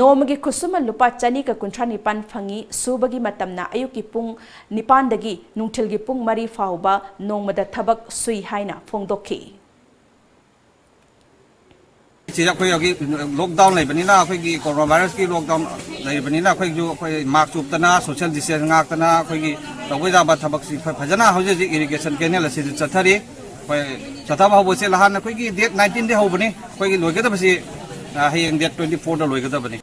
ꯅꯣꯡꯃꯒꯤ ꯈꯨꯠꯁꯨꯃꯟ ꯂꯨꯄꯥ ꯆꯅꯤꯒ ꯀꯨꯟꯊ꯭ꯔꯥ ꯅꯤꯄꯥꯟ ꯐꯪꯏ꯫ ꯁꯨꯕꯒꯤ ꯃꯇꯝꯅ ꯑꯌꯨꯛꯀꯤ ꯄꯨꯡ ꯅꯤꯄꯥꯟꯗꯒꯤ ꯅꯨꯡꯊꯤꯜꯒꯤ ꯄꯨꯡ ꯃꯔꯤ ꯐꯥꯎꯕ ꯅꯣꯡꯃꯗ ꯊꯕꯛ ꯁꯨꯏ ꯍꯥꯏꯅ ꯐꯣꯡꯗꯣꯛꯈꯤ꯫ ꯁꯤꯗ ꯑꯩꯈꯣꯏ ꯍꯧꯖꯤꯛ ꯂꯣꯛꯗꯥꯎꯟ ꯂꯩꯕꯅꯤꯅ, ꯑꯩꯈꯣꯏꯒꯤ ꯀꯣꯔꯣꯅꯥ ꯚꯥꯏꯔꯁꯀꯤ ꯂꯣꯛꯗꯥꯎꯟ ꯂꯩꯕꯅꯤꯅ, ꯑꯩꯈꯣꯏꯁꯨ ꯑꯩꯈꯣꯏ ꯃꯥꯛꯁ ꯎꯞꯇꯅ, ꯁꯣꯁꯤꯌꯦꯜ ꯗꯤꯁꯇꯦꯟꯁ ꯉꯥꯛꯇꯅ ꯑꯩꯈꯣꯏꯒꯤ ꯇꯧꯕ ꯌꯥꯕ ꯊꯕꯛꯁꯤ ꯐ-, ꯐꯖꯅ ꯍꯧꯖꯤꯛ ꯍꯧꯖꯤꯛ ꯏꯔꯤꯒꯦꯁꯟ ꯀꯦꯅꯦꯜ ꯑꯁꯤꯗ ꯆꯠꯊꯔꯤ꯫ ꯑꯩꯈꯣꯏ ꯆꯠꯊꯕ ꯍꯧꯕꯁꯦ ꯅꯍꯥꯟ ꯑꯩꯈꯣꯏꯒꯤ ꯗꯦꯠ ꯅꯥꯏꯟꯇꯤꯟꯗꯤ ꯍꯧꯕꯅꯤ, ꯑꯩꯈꯣꯏꯒꯤ ꯂꯣꯏꯒꯗꯕꯁꯤ, ꯑ, ꯍꯌꯦꯡ ꯗꯦꯠ ꯇ꯭ꯋꯦꯟꯇꯤ ꯐꯣꯔꯗ ꯂꯣꯏꯒꯗꯕꯅꯤ꯫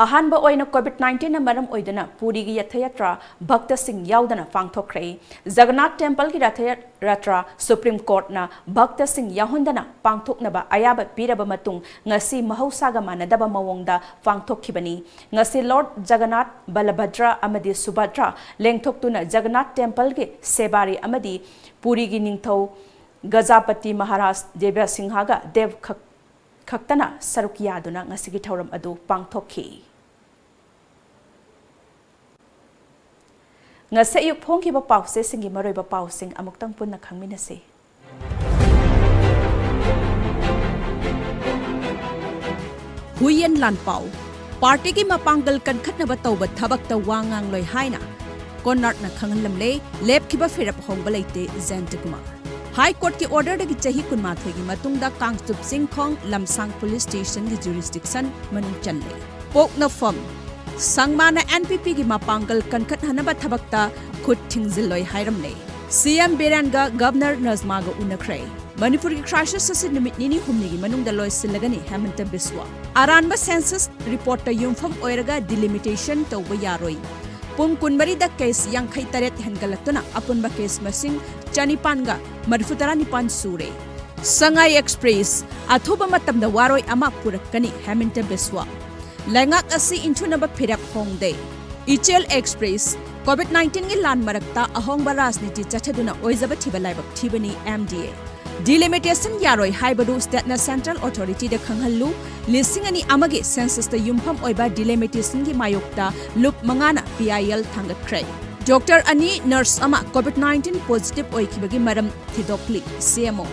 ꯑꯍꯥꯟꯕ ꯑꯣꯏꯅ COVID nineteen ꯅ ꯃꯔꯝ ꯑꯣꯏꯗꯨꯅ ꯄꯨꯔꯤꯒꯤ ꯔꯊ ꯌꯥꯇ꯭ꯔꯥ ꯚꯛꯇꯁꯤꯡ ꯌꯥꯎꯗꯅ ꯄꯥꯡꯊꯣꯛꯈ꯭ꯔꯦ꯫ ꯖꯒꯟꯅꯥꯊ ꯇꯦꯝꯄꯜꯒꯤ ꯔꯊ ꯌꯥꯇ꯭ꯔꯥ ꯁꯨꯄ꯭ꯔꯤꯝ ꯀꯣꯔꯠꯅ ꯚꯛꯇꯁꯤꯡ ꯌꯥꯎꯍꯟꯗꯅ ꯄꯥꯡꯊꯣꯛꯅꯕ ꯑꯌꯥꯕ ꯄꯤꯔꯕ ꯃꯇꯨꯡ ꯉꯁꯤ ꯃꯍꯧꯁꯥꯒ ꯃꯥꯟꯅꯗꯕ ꯃꯑꯣꯡꯗ ꯄꯥꯡꯊꯣꯛꯈꯤꯕꯅꯤ꯫ ꯉꯁꯤ ꯂꯣꯔꯗ ꯖꯒꯟꯅꯥꯊ, ꯕꯂꯚꯗ꯭ꯔ ꯑꯃꯗꯤ ꯁꯨꯚꯗ꯭ꯔ ꯂꯦꯡꯊꯣꯛꯇꯨꯅ ꯖꯒꯟꯅꯥꯊ ꯇꯦꯝꯄꯜꯒꯤ ꯁꯦꯕꯥꯔꯤ ꯑꯃꯗꯤ ꯄꯨꯔꯤꯒꯤ ꯅꯤꯡꯊꯧ ꯒꯖꯥꯄꯇꯤ ꯃꯍꯥꯔꯥꯖ ꯗꯦꯕ꯭ꯌꯥꯁꯤꯡꯍꯒ ꯗꯦꯕ ꯈꯛ-, ꯈꯛꯇꯅ ꯁꯔꯨꯛ ꯌꯥꯗꯨꯅ ꯉꯁꯤꯒꯤ ꯊꯧꯔꯝ ꯑꯗꯨ ꯄꯥꯡꯊꯣꯛꯈꯤ꯫ ꯉꯁꯤ ꯑꯌꯨꯛ ꯐꯣꯡꯈꯤꯕ ꯄꯥꯎꯆꯦꯁꯤꯡꯒꯤ ꯃꯔꯨꯑꯣꯏꯕ ꯄꯥꯎꯁꯤꯡ ꯑꯃꯨꯛꯇꯪ ꯄꯨꯟꯅ ꯈꯪꯃꯤꯟꯅꯁꯤ꯫ ꯍꯨꯏꯌꯦꯟ ꯂꯥꯟꯄꯥꯎ, ꯄꯥꯔꯇꯤꯒꯤ ꯃꯄꯥꯡꯒꯜ ꯀꯟꯈꯠꯅꯕ ꯇꯧꯕ ꯊꯕꯛꯇ ꯋꯥ ꯉꯥꯡꯂꯣꯏ ꯍꯥꯏꯅ ꯀꯣꯅꯥꯔꯗꯅ ꯈꯪꯍꯜꯂꯝꯂꯦ, ꯂꯦꯞꯈꯤꯕ ꯐꯤꯔꯦꯞ ꯍꯣꯡꯕ ꯂꯩꯇꯦ, ꯖꯌꯟꯇ ꯀꯨꯃꯥꯔ꯫ ꯍꯥꯏ ꯀꯣꯔꯠꯀꯤ ꯑꯣꯔꯗꯔꯗꯒꯤ ꯆꯍꯤ ꯀꯨꯟꯃꯥꯊꯣꯏꯒꯤ ꯃꯇꯨꯡꯗ ꯀꯥꯡꯆꯨꯞ ꯆꯤꯡꯈꯣꯡ ꯂꯝꯁꯥꯡ ꯄꯨꯂꯤꯁ ꯁ꯭ꯇꯦꯁꯟꯒꯤ ꯖꯨꯔꯤꯁꯗꯤꯛꯁꯟ ꯃꯅꯨꯡ ꯆꯜꯂꯦ꯫ ꯄꯣꯛꯅꯐꯝ, ꯁꯪꯃꯥꯅ NPP ꯒꯤ ꯃꯄꯥꯡꯒꯜ ꯀꯟꯈꯠꯍꯟꯅꯕ ꯊꯕꯛꯇ ꯈꯨꯠ ꯊꯤꯡꯖꯤꯜꯂꯣꯏ ꯍꯥꯏꯔꯝꯂꯦ꯫ CM ꯕꯤꯔꯦꯟꯒ governor ꯅꯖꯃꯥꯒ ꯎꯅꯈ꯭ꯔꯦ꯫ ꯃꯅꯤꯄꯨꯔꯒꯤ crisis ꯑꯁꯤ ꯅꯨꯃꯤꯠ ꯅꯤꯅꯤ ꯍꯨꯝꯅꯤꯒꯤ ꯃꯅꯨꯡꯗ ꯂꯣꯏꯁꯤꯜꯂꯒꯅꯤ, ꯍꯦꯃꯟꯇ ꯕꯤꯁ꯭ꯋꯥ꯫ ꯑꯔꯥꯟꯕ census report ꯇ ꯌꯨꯝꯐꯝ ꯑꯣꯏꯔꯒ delimitation ꯇꯧꯕ ꯌꯥꯔꯣꯏ꯫ ꯄꯨꯡ ꯀꯨꯟꯃꯔꯤꯗ case ꯌꯥꯡꯈꯩ ꯇꯔꯦꯠ ꯍꯦꯟꯒꯠꯂꯛꯇꯨꯅ ꯑꯄꯨꯟꯕ case ꯃꯁꯤꯡ ꯆꯅꯤꯄꯥꯟꯒ ꯃꯔꯤꯐꯨꯇꯔꯥ ꯅꯤꯄꯥꯟ ꯁꯨꯔꯦ꯫ ꯁꯉꯥꯏ Express, ꯑꯊꯨꯕ ꯃꯇꯝꯗ ꯋꯥꯔꯣꯏ ꯑꯃ ꯄꯨꯔꯛꯀꯅꯤ, ꯍꯦꯃꯟꯇ ꯕꯤꯁ꯭ꯋꯥ꯫ ꯂꯩꯉꯥꯛ ꯑꯁꯤ ꯏꯟꯊꯨꯅꯕ ꯐꯤꯔꯦꯞ ꯍꯣꯡꯗꯦ꯫ ꯏꯆꯦꯜ Express, COVID nineteen ꯒꯤ ꯂꯥꯟ ꯃꯔꯛꯇ ꯑꯍꯣꯡꯕ ꯔꯥꯖꯅꯤꯇꯤ ꯆꯠꯊꯗꯨꯅ ꯑꯣꯏꯖꯕ ꯊꯤꯕ ꯂꯥꯏꯕꯛ ꯊꯤꯕꯅꯤ, MDA꯫ Delimitation ꯌꯥꯔꯣꯏ ꯍꯥꯏꯕꯗꯨ state ꯅ central authority ꯗ ꯈꯪꯍꯜꯂꯨ꯫ ꯂꯤꯁꯤꯡ ꯑꯅꯤ ꯑꯃꯒꯤ census ꯇ ꯌꯨꯝꯐꯝ ꯑꯣꯏꯕ delimitation ꯒꯤ ꯃꯥꯌꯣꯛꯇ ꯂꯨꯞ ꯃꯉꯥꯅ PIL ꯊꯥꯡꯒꯠꯈ꯭ꯔꯦ꯫ Doctor ꯑꯅꯤ, nurse ꯑꯃ COVID nineteen positive ꯑꯣꯏꯈꯤꯕꯒꯤ ꯃꯔꯝ ꯊꯤꯗꯣꯛꯂꯤ, CMO꯫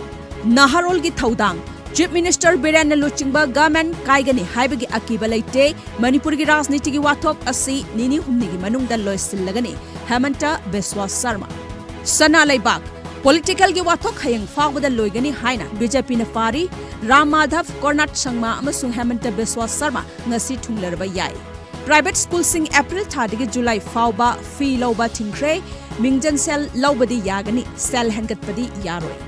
ꯅꯍꯥꯔꯣꯜꯒꯤ ꯊꯧꯗꯥꯡ, Chief Minister ꯕꯤꯔꯦꯟꯅ ꯂꯨꯆꯤꯡꯕ government ꯀꯥꯏꯒꯅꯤ ꯍꯥꯏꯕꯒꯤ ꯑꯀꯤꯕ ꯂꯩꯇꯦ꯫ ꯃꯅꯤꯄꯨꯔꯒꯤ ꯔꯥꯖꯅꯤꯇꯤꯒꯤ ꯋꯥꯊꯣꯛ ꯑꯁꯤ ꯅꯤꯅꯤ ꯍꯨꯝꯅꯤꯒꯤ ꯃꯅꯨꯡꯗ ꯂꯣꯏꯁꯤꯜꯂꯒꯅꯤ, ꯍꯦꯃꯟꯇ ꯕꯤꯁ꯭ꯋꯥ ꯁꯔꯃ꯫ ꯁꯅꯥ ꯂꯩꯕꯥꯛ, political ꯒꯤ ꯋꯥꯊꯣꯛ ꯍꯌꯦꯡ ꯐꯥꯎꯕꯗ ꯂꯣꯏꯒꯅꯤ ꯍꯥꯏꯅ BJP ꯅ ꯄꯥꯔꯤ꯫ ꯔꯥꯝ ꯃꯥꯙꯕ, ꯀꯣꯔꯅꯥꯠ ꯁꯪꯃꯥ ꯑꯃꯁꯨꯡ ꯍꯦꯃꯟꯇ ꯕꯤꯁ꯭ꯋꯥ ꯁꯔꯃ ꯉꯁꯤ ꯊꯨꯡꯂꯔꯕ ꯌꯥꯏ꯫ Private school ꯁꯤꯡ April ꯊꯥꯗꯒꯤ July ꯐꯥꯎꯕ fee ꯂꯧꯕ ꯊꯤꯡꯈ꯭ꯔꯦ꯫ ꯃꯤꯡꯖꯟ ꯁꯦꯜ ꯂꯧꯕꯗꯤ ꯌꯥꯒꯅꯤ, ꯁꯦꯜ ꯍꯦꯟꯒꯠꯄꯗꯤ ꯌꯥꯔꯣꯏ꯫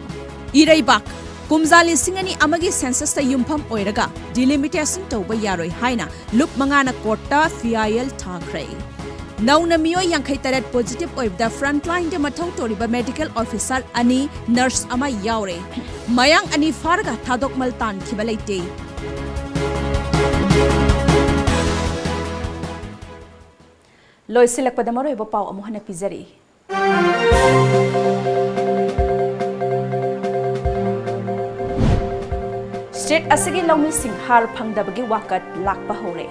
ꯏꯔꯩꯕꯥꯛ, ꯀꯨꯝꯖꯥ ꯂꯤꯁꯤꯡ ꯑꯅꯤ ꯑꯃꯒꯤ ꯁꯦꯟꯁꯁꯇ ꯌꯨꯝꯐꯝ ꯑꯣꯏꯔꯒ ꯗꯤꯂꯤꯃꯤꯇꯦꯁꯟ ꯇꯧꯕ ꯌꯥꯔꯣꯏ ꯍꯥꯏꯅ ꯂꯨꯞ ꯃꯉꯥꯅ ꯀꯣꯔꯠꯇ ꯐꯤꯌꯥꯏꯑꯦꯜ ꯊꯥꯈ꯭ꯔꯦ꯫ ꯅꯧꯅ ꯃꯤꯑꯣꯏ ꯌꯥꯡꯈꯩ ꯇꯔꯦꯠ ꯄꯣꯖꯤꯇꯤꯚ ꯑꯣꯏꯕꯗ ꯐ꯭ꯔꯟꯠꯂꯥꯏꯟꯗ ꯃꯊꯧ ꯇꯧꯔꯤꯕ ꯃꯦꯗꯤꯀꯦꯜ ꯑꯣꯐꯤꯁꯥꯔ ꯑꯅꯤ, ꯅꯔꯁ ꯑꯃ ꯌꯥꯎꯔꯦ꯫ ꯃꯌꯥꯡ ꯑꯅꯤ ꯐꯥꯔꯒ ꯊꯥꯗꯣꯛꯃꯜ ꯇꯥꯟꯈꯤꯕ ꯂꯩꯇꯦ꯫ ꯂꯣꯏꯁꯤꯜꯂꯛꯄꯗ ꯃꯔꯨꯑꯣꯏꯕ ꯄꯥꯎ ꯑꯃꯨꯛ ꯍꯟꯅ ꯄꯤꯖꯔꯤ꯫ ꯁ꯭ꯇꯦꯠ ꯑꯁꯤꯒꯤ ꯂꯧꯃꯤꯁꯤꯡ ꯍꯥꯔ ꯐꯪꯗꯕꯒꯤ ꯋꯥꯀꯠ ꯂꯥꯛꯄ ꯍꯧꯔꯦ꯫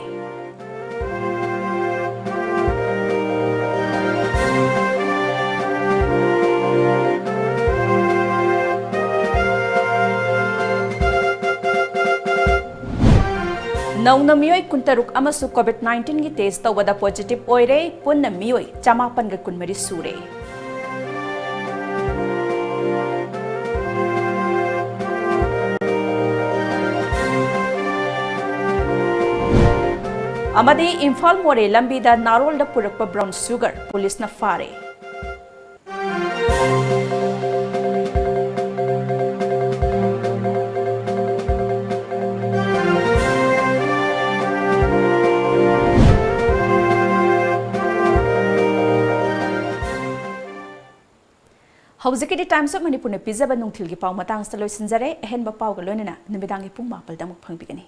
ꯅꯧꯅ ꯃꯤꯑꯣꯏ ꯀꯨꯟꯇꯔꯨꯛ ꯑꯃꯁꯨ ꯀꯣꯚꯤꯗ ꯅꯥꯏꯟꯇꯤꯟꯒꯤ ꯇꯦꯁ ꯇꯧꯕꯗ ꯄꯣꯖꯤꯇꯤꯚ ꯑꯣꯏꯔꯦ꯫ ꯄꯨꯟꯅ ꯃꯤꯑꯣꯏ ꯆꯃꯥꯄꯟꯒ ꯀꯨꯟꯃꯔꯤ ꯁꯨꯔꯦ꯫ ꯑꯃꯗꯤ ꯏꯝꯐꯥꯜ ꯃꯣꯔꯦ ꯂꯝꯕꯤꯗ ꯅꯥꯔꯣꯜꯗ ꯄꯨꯔꯛꯄ ꯕ꯭ꯔꯥꯎꯟ ꯁꯨꯒꯔ ꯄꯨꯂꯤꯁꯅ ꯐꯥꯔꯦ꯫ ꯍꯧꯖꯤꯛꯀꯤꯗꯤ Times of Manipurꯅ ꯄꯤꯖꯕ ꯅꯨꯡꯊꯤꯜꯒꯤ ꯄꯥꯎ ꯃꯇꯥꯡꯁꯤꯗ ꯂꯣꯏꯁꯤꯟꯖꯔꯦ꯫ ꯑꯍꯦꯟꯕ ꯄꯥꯎꯒ ꯂꯣꯏꯅꯅ ꯅꯨꯃꯤꯗꯥꯡꯒꯤ ꯄꯨꯡ ꯃꯥꯄꯜꯗ ꯑꯃꯨꯛ ꯐꯪꯕꯤꯒꯅꯤ꯫